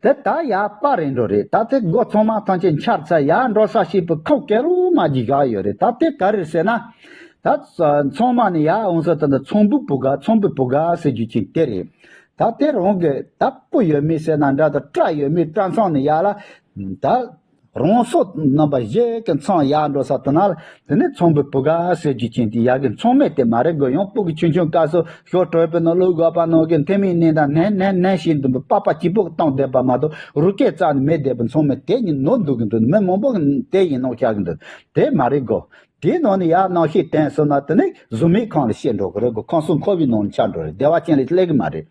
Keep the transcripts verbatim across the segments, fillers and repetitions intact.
དེ་ད་ཡར་པར་རེད་འགྲོ་རེད། ད་དེ་སྒོ་ཚང་མ་ཐམས་ཅད་འཕྱར་ཚར། ཡར་འགྲོ་ས་ཞིག་པུ་ཁོག་ཀེ་རུ་མ་གྱི་བཞག་ཡོད་རེད། ད་དེ་ག་རེད་ཟེར་ན། ད་ཚང་མ་ནི་ཡར་འོང་ས་ད་ནི་ཚོང་པའི་བུ་ག་ཚོང་པའི་བུ་ག་ཟེར་རྒྱུ་ཅིག་དེ་རེད། ད་དེ་རང་གི་ད་སྤུ་ཡོད་མེད་ཟེར་ན་འདྲ། ད་སྐྲ་ཡོད་མེད་སྐྲ་མཚམས་ནི་ཡར་ལ་ད། རང་སོ་རྣམ་པ་བཞི་གི་མཚམས་ཡར་འགྲོ་ས་དེ་ན་ལ། དེ་ནས་ཚོང་པའི་བུ་ག་ཟེར་རྒྱུ་ཅན་དེ་ཡ་གི་མཚམས་མེད་དེ་མ་རེད་གོ། ཡང་སྤུ་གི་ཆུང་ཆུང་སྐབས་སུ་ཞོ་དྲོས་པའི་ནང་བླུག་དགོས་པ་ནང་གི་མཐེ་མིག་ནས་དང་ནན་ནན་ནན་ཞིག་འདུག་པ་པ་ཅི་པོ་གཏོང་བསྡད་པ་མ་གཏོགས་རུ་སྐད་རྩ་ནས་མེད་བསྡད་པའི་མཚམས་མེད་དེ་ཉིད་ནོར་འདུག་གི་འདུག་མི་མང་པོ་གི་དེ་ཡིན་ནོ་ཤག་གི་འདུག་དེ་མ་རེད་གོ། དེའི་ནང་ནས་ཡར་རྣམ་ཤེས་བསྟན་སོང་ན་དེ་ནས་གཟུགས་མེད་ཁང་ལ་བཤད་འགྲོ་གི་རེད་གོ། ཁང་གསུམ་འཁོར་བའི་ནང་ནས་ཆགས་འགྲོ་རེད། བདེ་བ་ཅན་ལ་སླེབས་གི་མ་རེད།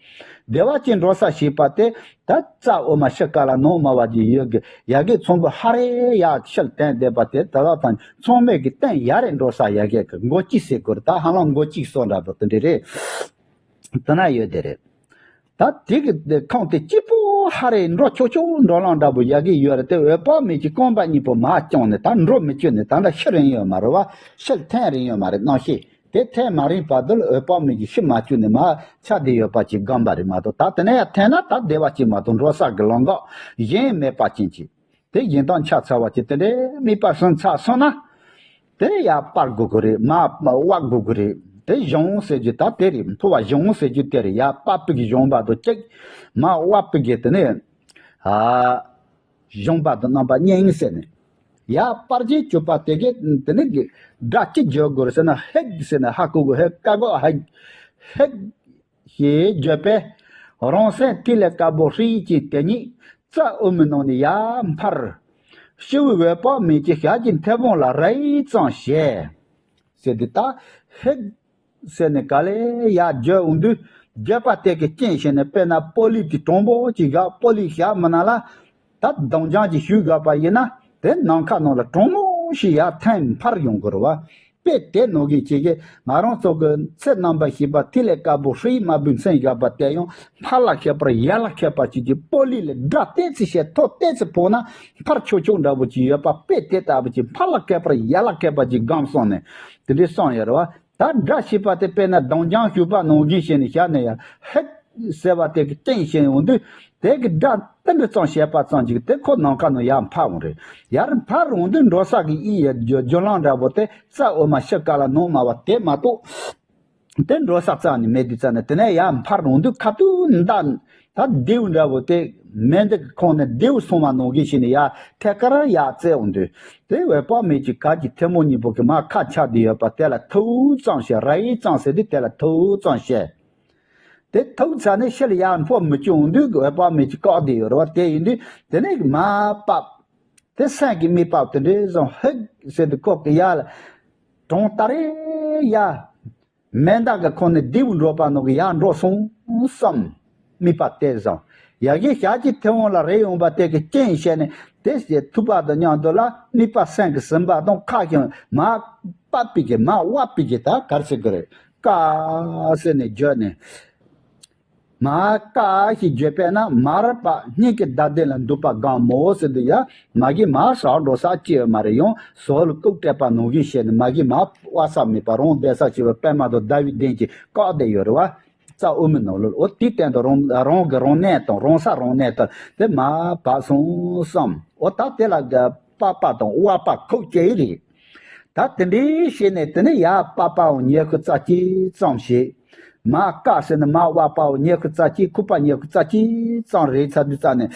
བདེ་བ་ཅན་འགྲོ་ས་ཞིག་པ་དེ། ད་རྩ་འོ་མ་ཕྱི་ཀ་ལ་ནང་མ་བ་གྱི་ཡོད་གི་ཡ་གི་ཚོང་པ་ཧ་རེ་ཡ་ཤེལ་བསྟན་བསྡད་པ་དེ་ད་ལ་དང་ཚང་མས་གི་བསྟན་ཡ་རེ་འགྲོ་ས་ཡ་གི་གི་མགོ་གཅིག་ཟེར་དགོས་རེད། ད་ཧ་ལམ་མགོ་གཅིག་སོ་འདྲ་པོ་དེ་འདྲ་རེད། དེ་ན་ཡོད་དེ་རེད། ད་དེ་གི་ཁང་དེ་སྐྱིད་པོ་ཧ་རེ་འགྲོ་ཆོག་ཆོག་འགྲོ་ལམ་འདྲ་པོ་ཡ་གི་ཡོད་རེད། དེ་འོད་དཔག་མེད་ཀྱི་རྐང་པ་གཉིས་པོ་མར་བརྐྱངས་ནས་ད་འགྲོ་མི་བཅུག་ནས་ད་ལྟ་ཤི་རན་ཡོད་མ་རེད་བ། ཤེལ་འཐེན་རན་ཡོད་མ་རེད། རྣམ་ཤེས་དེ་འཐེན་མ་རན་བར་དུ་ལ་འོད་དཔག་མེད་ཀྱི་ཤི་མ་བཅུག་ནས་མར་ཆགས་བསྡད་ཡོད་པ་ཅིག་སྒོམ་པ་རེད་མ་གཏོགས། ད་དེ་ནས་ཡང་འཐེན་ན་ད་བདེ་བ་ཅིག་མ་གཏོགས་འགྲོ་ས་གི་ལམ་ཁ་གཞན་མེད་པ་ཅན་ཅིག་དེ་གཞན་དག་འཆར་ཚར་བ་ཅིག་དེ་འདྲའི་དམིགས་པ་སོང་ཚར་སོང་ན། དེ་ཡར་སྤར་དགོས་ཀྱི་རེད། མར་དབབ་དགོས་ཀྱི་རེད། དེ་གཞོང་ཟེར་རྒྱུ་ད་དེ་རེད། འཕུར་བ་གཞོང་ཟེར་རྒྱུ་དེ་རེད། ཡར་སྤར་པའི་གི་གཞོང་བར་དུ་གཅིག་མར་དབབ་པའི་གི་དེ་ནས་ཨ། གཞོང་བར་དུ་རྣམ་པ་གཉིས་ཟེར་ནས། ཡར་སྤར་རྗེས་གྱུར་པ་དེ་གས་དེ་ནི་གི་སྒྲ་གཅིག་བརྗོད་དགོས་རེད་ཟེར་ན། ཧེག་ཟེར་ནས་ཧ་གོ་དགོས། ཧེག་ཀ་གོ་ཧེག་ཧེག་ཞེས་བརྗོད་པས། རང་སེམས་ཐིག་ལེ་དཀར་པོ་ཧྲིལ་གྱི་དེ་ཉིད་རྩ་དབུ་མའི་ནང་ནས་ཡར་འཕར། སྤྱི་བོའི་འོད་དཔག་མེད་ཀྱི་ཞལ་གྱི་མཐེ་བོང་ལ་རེག་ཙམ་བྱས། ཟེར་དུས་ད་ཧེག་ཟེར་ནས་ག་ལེ་ཡར་བརྗོད་འོང་དུས། བརྗོད་པ་དེ་གི་རྐྱེན་བྱས་ནས་དཔེར་ན་པོ་ལི་དེ་དྲང་པོ་ཅིག་བཞག་པོ་ལི་བཞག་མི་ན་ལ། ད་གདོང་རྒྱང་གཅིག་ཞུས་དགོས་པ་ཡིན་ན། དེ་ནམ་མཁའ་ནང་ལ་དྲང་མོ་ཞིག་ཡར་འཐེན་འཕར་ཡོང་དགོས་རེད་བ། དཔེ་དེ་ནང་བཞིན་བྱེད་ཀྱི་ང་རང་ཚོ་གི་ཚེ་རྣམ་པར་ཤེས་པ་ཐིག་ལེ་དཀར་པོ་ཧྲིལ་དམར་པོའི་མཚན་བཞག་པ་དེ་ཡང་ཕར་ལ་ཁད་པར་ཡར་ལ་ཁད་པར་བྱེད་ཀྱི་པོ་ལི་ལ་སྒྲ་ཏོག་ཙམ་བྱས་ཐོ་ཏོག་ཙམ་ཕོག་ན་འཕར་ཆོག་ཆོག་འདྲ་པོ་ཅིག་ཡོད་པ། དཔེ་དེ་ལྟ་བུ་ཅིག་ཕར་ལ་ཁད་པར་ཡར་ལ་ཁད་པར་ཅིག་སྒོམ་སོང་ནས་དེ་འདྲའི་སོང་ཡོད་རེད་བ། ད་སྒྲ་ཞེས་པ་དེ་དཔེར་ན་གདོང་རྒྱང་ཞུས་པ་ནང་བཞིན་བྱས་ནས་བཞག་ནས་ཡང་ཧེག་ཟེར་བ་དེ་གི་རྐྱེན་བྱས་ཡོང་དུས། དེ་གི་སྒྲ་ཏིལ་འབྲུ་ཙམ་བྱས་པ་ཙམ་ཅིག་དེ་ཁོ་ནམ་མཁའ་ནང་ཡར་འཕར་འོང་རེད། ཡར་འཕར་འོང་དུས་འགྲོ་ས་གི་ཨི་ཡི་རྒྱུ་རྒྱུ་ལམ་འདྲ་པོ་དེ་རྩ་འོ་མ་ཕྱི་ཀ་ལ་ནང་མ་བ་དེ་མ་གཏོགས། དེ་འགྲོ་ས་རྩ་ནས་མེད་དུས་ཙ་ནས་དེ་ནས་ཡར་འཕར་འོང་དུས་ཁ་ཐུག་མདའ་ད་རྡེའུ་འདྲ་པོ་དེ་མེ་མདའ་གི་ཁོང་ནས་རྡེའུ་སོང་བ་ནང་བཞིན་བྱས་ནས་ཡར་ཐད་ཀར་ཡར་བཙལ་འོང་དུས། དེ་འོད་དཔག་མེད་ཀྱི་གར་གྱི་མཐེ་མོ་གཉིས་པོ་གི་མར་ཁ་ཆག་བསྡད་ཡོད་པ་དེ་ལ་ཐུག་ཙམ་བྱས། རེག་ཙམ་ཟེར་དུས་དེ་ལ་ཐུག་ཙམ་བྱས། དེ་ཐུག་ཚར་ནས་ཕྱི་ལ་ཡར་འཕོ་མི་བཅུག་འོང་དུས་འོད་དཔག་མེད་ཀྱི་བཀག་བསྡད་ཡོད་རེད་བ། དེ་ཡིན་དུས་དེ་ནས་མར་བབས། དེ་སེམས་ཀྱི་དམིགས་པ་དེ་འདྲའི་བཟང་ཧིག་ཟེར་དུས་ཁོག་གི་ཡར་ལ་གྲོང་ལྟར་ཡ། མེ་མདའ་གི་ཁོང་ནས་རྡེའུ་འགྲོ་བ་ནང་གི་ཡར་འགྲོ་སོང་བསམ། དམིགས་པ་དེ་བཟང་། ཡ་གི་ཞལ་གྱི་མཐེ་བོང་ལ་རེག་ཡོང་བ་དེ་གི་རྐྱེན་བྱས་ནས་དེ་ཞེས་ཐུབ་པ་དང་མཉམ་དུ་ལ་དམིགས་པ་སེམས་ཀྱི་ཟིན་པ་དང་ཁ་ཞིག་མར་བབས་པའི་གི་མར་དབབ་པའི་གི་ད་གར་ཟེར་གི་རེད། ཀ་ཟེར་ནས་བརྗོད་ནས། མར་ཀ་ཞེས་བརྗོད་པས་ན་མར་པ་སྙིང་གི་བརྡ་ལྡན་ལ་འདུག་པ་སྒོམ་མོ་ཟེར་དུས་ཡ། མ་གི་མར་ཟག་འགྲོ་ས་ཅི་ཡོད་མ་རེད། ཡང་ཟོག་ལ་བཀོག་སྤྲད་པ་ནང་བཞིན་བྱས་ནས་མ་གི་མར་དབབ་ས་མེད་པ་རང་བསྡད་ས་ཅི་བ་པད་མ་དང་ཟླ་བའི་གདན་གྱིས་བཀག་བསྡད་ཡོད་རེད་བ། རྩ་དབུ་མའི་ནང་ལོགས། འོ་དེའི་སྟེང་དུ་རང་རང་གི་རང་གནས་དང་རང་ས་རང་གནས་དང་དེ་མར་བབས་སོང་བསམ། འོ་ད་དེ་ལ་པ་པ་དང་དབབ་པ་ཁོག་ཅི་རེད། ད་དེ་འདྲའི་བྱས་ནས་དེ་ནས་ཡར་པ་པའང་ཉི་ཤུ་རྩ་གཅིག་ཙམ་བྱས། མར་ཀ་ཟེར་ནས་མར་དབབ་པའང་ཉི་ཤུ་རྩ་གཅིག་ཁུག་པ་ཉི་ཤུ་རྩ་གཅིག་ཙམ་རེད་ཚར་དུས་ཙ་ནས།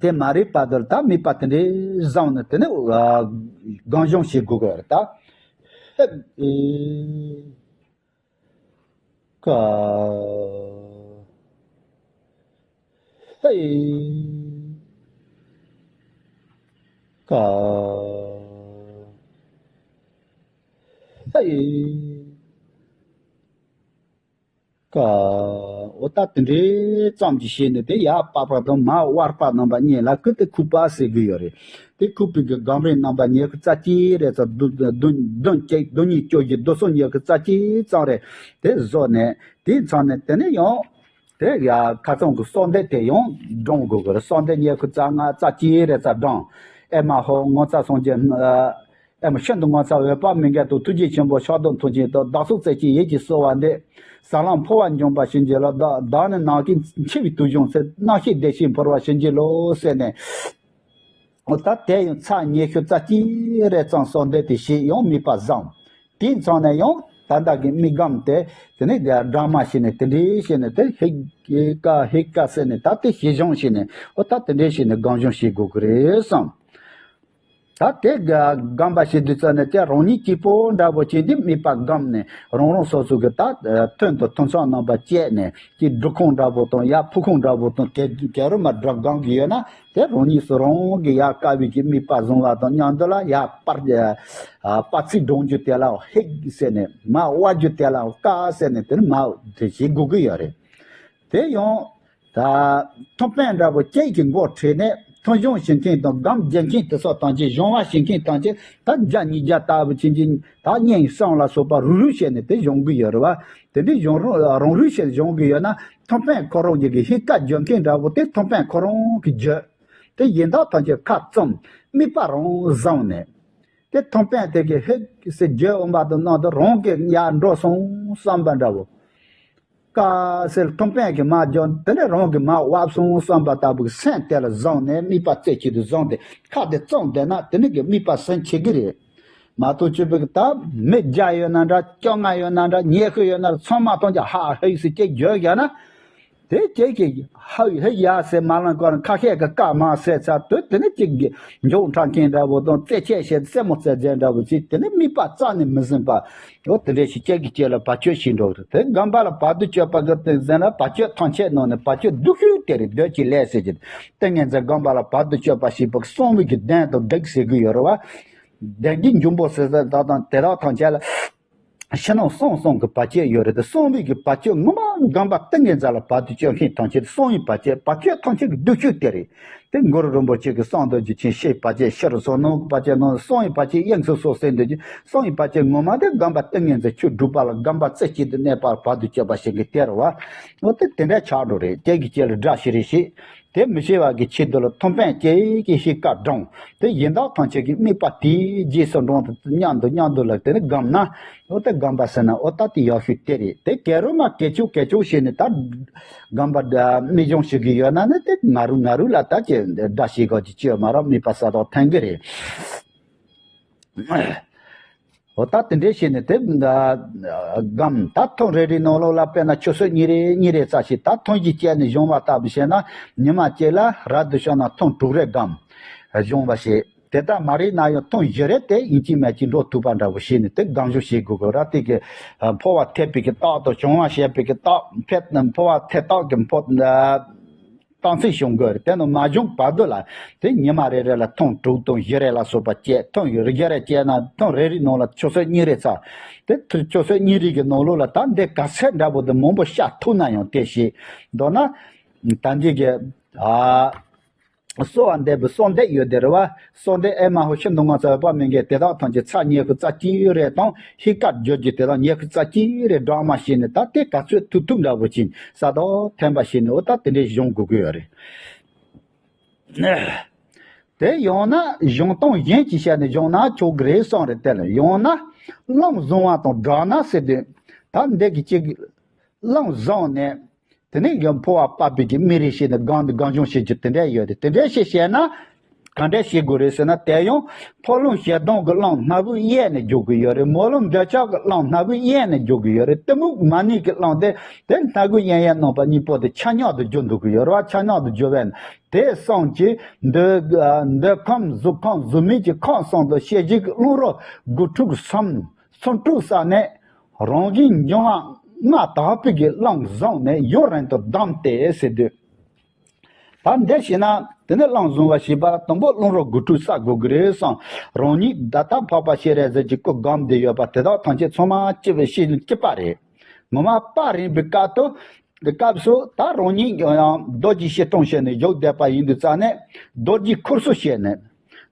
དེ་མ་རེད་པ་དོར་ད་དམིགས་པ་དེ་འདྲའི་བཟང་ནས་དེ་ནས་སྒང་གཞོང་བྱེད་དགོས་ཀྱི་རེད་ད། ཧེ། ཀ། ཧེ། ཀ། ཧེ། ཀ། འོ་ད་དེ་འདྲའི་ཙམ་གྱིས་བྱས་ནས་དེ་ཡར་པ་པ་དང་མར་དབབ་པ་རྣམ་པ་གཉིས་ལ་ཁུ་དེ་ཁུག་པ་ཟེར་གི་ཡོད་རེད། དེ་ཁུག་པའི་གི་སྒང་རིང་རྣམ་པ་ཉི་ཤུ་རྩ་གཅིག་རེད་ཙང་བདུན་བདུན་བདུན་གཅིག་བདུན་གཉིས་བཅུ་བཞི་བདུན་གསུམ་ཉི་ཤུ་རྩ་གཅིག་ཙམ་རེད། དེ་བཟོ་ནས་དེའི་མཚམས་ནས་དེ་ནས་ཡང་དེ་ཡ་ཁ་སང་གི་གསོལ་འདེབས་དེ་ཡང་བགྲང་དགོས་གི་རེད། གསོལ་འདེབས་ཉི་ཤུ་རྩ་ལྔ་རྩ་གཅིག་རེད་ཙང་བགྲང་། ཨེ་མ་ཧོ་ངོ་ཚ་སངས་རྒྱས། ཨེ་མ་ཤིན་ཏུ་ངོ་མཚར་འོད་དཔག་མེད་མགོན་དང་། ཐུགས་རྗེ་ཆེན་པོ་ཕྱག་རྡོར་མཐུ་ཆེན་དང་། བདག་སོགས་རྩེ་གཅིག་ཡིད་ཀྱིས་གསོལ་བ་འདེབས། ཟབ་ལམ་འཕོ་བ་འབྱོངས་པར་བྱིན་གྱིས་རློབས། བདག་བདག་ནི་ནམ་མཁའི་མཆེ་བའི་དུས་བྱུང་ཚེ། རྣམ་ཤེས་བདེ་ཞིང་འཕོ་བར་བྱིན་གྱིས་རློབས་ཟེར་ནས། ད་དེ་ཡང་ཚར་ཉི་ཤུ་རྩ་གཅིག་རེ་ཙམ་གསོལ་འདེབས་དེ་བྱས་ཡང་དམིགས་པ་བཟང་། དེའི་མཚམས་ནས་ཡང་ད་ལྟ་གི་དམིགས་སྒོམ་དེ། དེ་ནས་སྦྲགས་མ་བྱས་ནས་དེ་འདྲའི་བྱས་ནས་དེ་ཧིག་ཀ་ཧིག་ཀ་ཟེར་ནས། ད་དེ་ཤེས་བྱུང་བྱས་ནས། འོ་ད་དེ་འདྲའི་བྱས་ནས་སྒོམ་བྱུང་བྱེད་དགོས་ཀྱི་རེད་བསམ། ད་དེ་ག་སྒོམ་པ་བྱེད་དུས་ཙམ་ནས་ཀྱང་རང་ཉིད་གཅིག་པོ་འདྲ་པོ་བྱས་ཏེ་དམིགས་པ་བསྒོམས་ནས། རང་རང་སོ་སོ་གི་ད་ཐུན་དང་ཐུན་མཚམས་རྣམ་པ་བཅད་ནས། ཀྱི་སྒྲུབ་ཁང་འདྲ་པོ་དང་། ཡར་ཕུག་ཁང་འདྲ་པོ་དང་། ག་ག་རུ་མར་སྒྲུབ་སྒོམ་གྱི་ཡོད་ན། དེ་རང་ཉིད་སུ་རང་གི་ཡར་དཀའ་བའི་གི་དམིགས་པ་བཟུང་བ་དང་མཉམ་དུ་ལ། ཡར་སྤར་སྤར་ཚིག་སྒྲོག་རྒྱུ་དེ་ལ་ཧིག་ཟེར་ནས། མར་དབབ་རྒྱུ་དེ་ལ་ཀ་ཟེར་ནས། དེ་ནི་མར་དེ་བྱེད་དགོས་ཀྱི་ཡོད་རེད། དེ་ཡང་ད་ཐུན་དཔོན་འདྲ་པོ་ཁྱེད་ཀྱི་མགོ་ཁྲིད་ནས། ཐུན་བྱུང་བྱེད་མཁན་དང་སྒོམ་རྒྱག་མཁན་དེ་ཚོ་ཐམས་ཅད། སྦྱོང་བ་བྱེད་མཁན་ཐམས་ཅད་ད་བརྒྱ་ཉིས་བརྒྱ་ལྟ་བུ་ཕྱིན་ཅི། ད་སྙན་གསང་ལ་སོགས་པ་རུག་རུག་བྱས་ནས་དེ་སྦྱོང་གི་ཡོད་རེད་བ། དེ་འདྲའི་སྦྱོང་རུང་རང་རུག་བྱས་སྦྱོང་གི་ཡོད་ན། ཐུན་དཔོན་ཁོ་རང་གི་གི་ཧིག་ཀ་སྦྱོང་མཁན་འདྲ་པོ་དེ། ཐུན་དཔོན་ཁོ་རང་གི་བརྗོད་དེ་ཡིན་དག་ཐམས་ཅད་ཁ་བཙུམ། དམིགས་པ་རང་བཟུང་ནས། དེ་ཐུན་དཔོན་དེ་གི་ཧིག་སེ་བརྗོད་འོང་བ་དང་མཉམ་དུ་རང་གི་ཡར་འགྲོ་སོང་བསམ་པ་འདྲ་པོ། ཀ་ཟེར་ཐུན་དཔོན་གྱིས་མར་བརྗོད། དེ་ནས་རང་གིས་མར་དབབ་སོང་བསམ་པ་ལྟ་བུའི་སེམས་དེ་ལ་བཟུང་ནས། དམིགས་པ་རྩེ་གཅིག་ཏུ་བཟུང་སྟེ་ཁ་དེ་བཙུམ་བསྡད་ན། དེ་ནི་གི་དམིགས་པ་ཟིན་བྱེད་ཀྱི་རེད། མ་གཏོགས་ཅི་བྱེད་ཀྱི། ད་མི་བརྒྱ་ཡོད་ན་འདྲ། བཅོ་ལྔ་ཡོད་ན་འདྲ། ཉི་ཤུ་ཡོད་ན་འདྲ། ཚང་མ་ཐམས་ཅད་ཧ་ཧི་ཟེར་ཅིག་བརྗོད་བཞག་ན། དེ་ཁྱེད་ཀྱིས་ཧ་ཧི་ཡ་ཟེར་མ་ལངས་གོང་ཁ་ཤས་ཀྱིས་ཀ་མ་ཟེར་ཚར་དུས། དེ་ནི་གཅིག་གི་མགྱོགས་དྲགས་མཁན་འདྲ་པོ་དང་། རྩེད་ཆས་བྱས་རྩེད་མོ་རྩེ་མཁན་འདྲ་པོ་ཅིག་དེ་ནི་དམིགས་པ་རྩ་ནས་མི་ཟིན་པ། འོ་དེ་འདྲ་ཞིག་ཁྱེད་ཀྱི་སྐྱེ་ལ་བར་ཆད་ཞིག་འགྲོ་གི་རེད། དེ་སྒོམ་པ་ལ་བར་དུ་གཅོད་པ་གི་དེ་ཟེར་ན། བར་ཆད་ཐམས་ཅད་ནང་ནས་བར་ཆད་སྡུག་ཤོས་དེ་རེད། སྡུག་ཅིང་ལས་ཟེར་གྱི། ཏིང་ངེ་འཛིན་སྒོམ་པ་ལ་བར་དུ་གཅོད་པ་ཞེས་པ་གསང་བའི་གི་གདོན་དང་བགེགས་ཟེར་གི་ཡོད་རེད་བ། གདོན་གྱི་འབྱུང་པོ་ཟེར་ཟེར་དག་དང་དེ་དག་ཐམས་ཅད་ལ། ཕྱི་ནང་གསང་གསུམ་གྱི་བར་ཆད་ཡོད་རེད་དེ། གསང་བའི་གི་བར་ཆད་ངོ་མ་སྒོམ་པ་ཏིང་ངེ་འཛིན་ལ་བར་དུ་གཅོད་མཁན་ཐམས་ཅད་གསང་བའི་བར་ཆད། བར་ཆད་ཐམས་ཅད་ཀྱི་སྡུག་ཤོས་དེ་རེད། དེ་གུ་རུ་རིན་པོ་ཆེ་གི་གསང་རྡོ་རྗེ་ཅན། ཕྱིའི་བར་ཆད་ཕྱི་རུ་སོང་། ནང་གི་བར་ཆད་ནང་། གསང་བའི་བར་ཆད་དབྱིངས་སུ་སོང་ཟེར་འདོད་ཀྱི། གསང་བའི་བར་ཆད་ངོ་མ་དེ་སྒོམ་པ་ཏིང་ངེ་འཛིན་ཆོས་སྒྲུབ་པ་ལ། སྒོམ་པ་རྩེ་གཅིག་ཏུ་གནས་པ་བར་དུ་གཅོད་པ་ཞིག་གི་དེ་རེད་བ། འོ་དེ་དེ་འདྲ་ཆགས་འགྲོ་རེད། ཁྱེད་ཀྱི་སྐྱེ་ལ་དགྲ་ཤེས་རེ་ཞིག་དེ་མི་བྱེད་པ་གི་ཆེད་དུ་ལ། ཐུན་དཔོན་ཁྱེད་ཀྱི་ཤེས་ཀ་སྒྲུང་དེ་ཡིན་དག་ཐམས་ཅད་ཀྱི་དམིགས་པ་དེའི་རྗེས་སུ་འབྲངས་ཏེ་མཉམ་དུ་མཉམ་དུ་ལ་དེ་ནི་སྒོམ་ན། འོ་དེ་སྒོམ་པ་ཟེར་ན་འོ་ད་དེ་ཡག་ཤོས་དེ་རེད། དེ་ག་རུ་མ་ག་ཅོག་ག་ཅོག་བྱས་ནས་ད་སྒོམ་པ་དམིགས་སྦྱོང་བྱེད་ཀྱི་ཡོད་ན་ནི། དེ་ང་རུ་ང་རུ་ལ་ད་ཀྱི་དགྲ་ཤེས་ག་ཅི་ཅི་ཡོད་མ་ར། དམིགས་པ་ས་དོག་ཐན་གི་རེད། འོ་ད་དེ་འདྲས་བྱས་ནས་དེ་སྒོམ། ད་ཐུན་རེ་རེའི་ནང་ལོགས་ལ་དཔེར་ན་ཆུ་ཚོད་གཉིས་རེ་གཉིས་རེ་ཙམ་ཞིག་ད་ཐུན་གཅིག་བྱས་ནས་སྦྱོང་བ་ལྟ་བུ་བྱས་ན། ཉི་མ་གཅིག་ལ་རབ་ཏུ་བྱུང་ན་ཐུན་དྲུག་རེ་སྒོམ། སྦྱོང་བ་བྱེད། དེ་ལྟར་མ་རེད་ན་ཡང་ཐུན་བཞི་རེ་དེ་ཡིན་གཅིག་མིན་གཅིག་འགྲོ་ཐུབ་པ་འདྲ་བོ་བྱས་ནས་དེ་སྒོམ་སྦྱོང་བྱེད་དགོས་དགོས་ར། དེ་གི་འཕོ་བ་ཐེབས་པའི་གི་རྟགས་དང་། སྦྱོང་བ་བྱེད་པའི་གི་རྟགས། འཕོ་བ་ཐེབས་རྟགས་ཀྱི་འཕོ། རྟགས་མཚན་བྱུང་དགོས་རེད། དེ་ནི་མ་བྱུང་བར་དུ་ལ་དེ་ཉི་མ་རེ་རེ་ལ་ཐུན་དྲུག་དང་བཞི་རེ་ལ་སོགས་པ་བྱས། ཐུན་བཞི་རེ་བྱས་ན་ཐུན་རེ་རེའི་ནང་ལ་ཆུ་ཚོད་གཉིས་རེ་ཚར། དེ་ཐུ་ཆུ་ཚོད་གཉིས་རེ་གི་ནང་ལོགས་ལ་ད་འདི་ག་ཚད་འདྲ་པོ་དེ་མང་པོ་བཤད་ཐུབ་ན་ཡང་དེ་བྱེད། མདོར་ན་ད་འདི་གི་ཨ། གསོལ་བ་འདེབས་པའི་གསོལ་འདེབས་ཡོད་དེ་རེད་བ། གསོལ་འདེབས་ཨེ་མ་ཧོ་ཤིན་ཏུ་ངོ་མཚར་འོད་དཔག་མེད་མགོན་དེ་དག་ཐམས་ཅད་ཚར་ཉི་ཤུ་རྩ་གཅིག་རེ་དང་། ཧིག་ཀ་བརྗོད་རྒྱུ་དེ་དག་ཉི་ཤུ་རྩ་གཅིག་རེ་སྦྲགས་མ་བྱས་ནས། ད་དེ་ག་ཚོད་ཐུབ་ཐུབ་འདྲ་པོ་ཅིག་ས་དོག་འཐེན་པ་བྱས་ནས། འོ་ད་དེ་འདྲའི་སྦྱོང་དགོས་ཀྱི་ཡོད་རེད། དེ་ཡང་ན་སྦྱོང་སྟངས་གཞན་གྱི་ཆ་ནས་སྦྱོང་ན་ཆོག་གི་རེད་བསམ་རེད། དེ་ལ་ཡང་ན་རླུང་བཟུང་བ་དང་སྦྲགས་ན་ཟེར་དུས། ད་འདི་གི་གཅིག་རླུང་བཟུང་ནས། དེ་ནས་ཡང་འཕོ་བ་སྤར་བའི་གི་དམིགས་རིམ་བྱས་ནས་སྒོམ་སྒོམ་སྦྱོང་བྱེད་རྒྱུ་དེ་འདྲ་ཡོད་རེད། དེ་འདྲ་ཞིག་བྱས་ན་ག་འདྲ་བྱེད་དགོས་རེད་ཟེར་ན། དེ་ཡང་འཕོ་རླུང་ཞེ་སྡང་གི་རླུང་སྣ་བུག་གཡས་ནས་རྒྱུག་གི་ཡོད་རེད། མོ་རླུང་འདོད་ཆགས་ཀྱི་རླུང་སྣ་བུག་གཡས་ནས་རྒྱུག་གི་ཡོད་རེད། གཏི་མུག་མ་ནིང་གི་རླུང་དེ་དེ་སྣ་བུག་གཡས་གཡས་རྣམ་པ་གཉིས་པོ་དེ་ཆ་སྙོམས་དུ་རྒྱུག་འདུག་གི་ཡོད་རེད་བ། ཆ་སྙོམས་དུ་རྒྱུག་པས་ན། དེ་གསུམ་གྱིས་འདོད་འདོད་ཁམས་གཟུགས་ཁམས་གཟུགས་མེད་ཀྱི་ཁམས་གསུམ་དུ་ཤེས་བྱའི་རླུང་རོ་དགུ་ཕྲུགས་གསུམ་སུམ་ཕྲུགས་བསགས་ནས། རང་བཞིན་འབྱུང་བ་ལྔ་དག་པའི་གི་རླུང་བཟུང་ནས་ཡུན་རིང་དུ་བསྡམས་ཏེ་ཟེར་དུས། ད་འདི་བྱས་ན་དེ་ནས་རླུང་བཟུང་བ་བྱས་པ་དང་པོ་རླུང་རོ་དགུ་ཕྲུགས་བསག་དགོས་ཀྱི་རེད་བསམ། རང་ཉིད་ད་ལྟ་འཕགས་པ་སྤྱན་རས་གཟིགས་ཀྱི་སྐུ་སྒོམ་བསྡད་ཡོད་པ་དེ་དག་ཐམས་ཅད་ཚང་མ་སྐྱིད་པའི་ཤེས་སྐྱིད་པ་རེད། ངོ་མ་པ་རིང་པའི་སྐབས་དུ། དེ་སྐབས་སུ་ད་རང་ཉིད་ཀྱང་ཡང་རྡོ་རྗེ་སྤྱིར་བཏང་བྱས་ནས་བཞུགས་བསྡད་པ་ཡིན་དུས་ཙང་ནས། རྡོ་རྗེ་ཁུ་ཚུར་བྱས་ནས།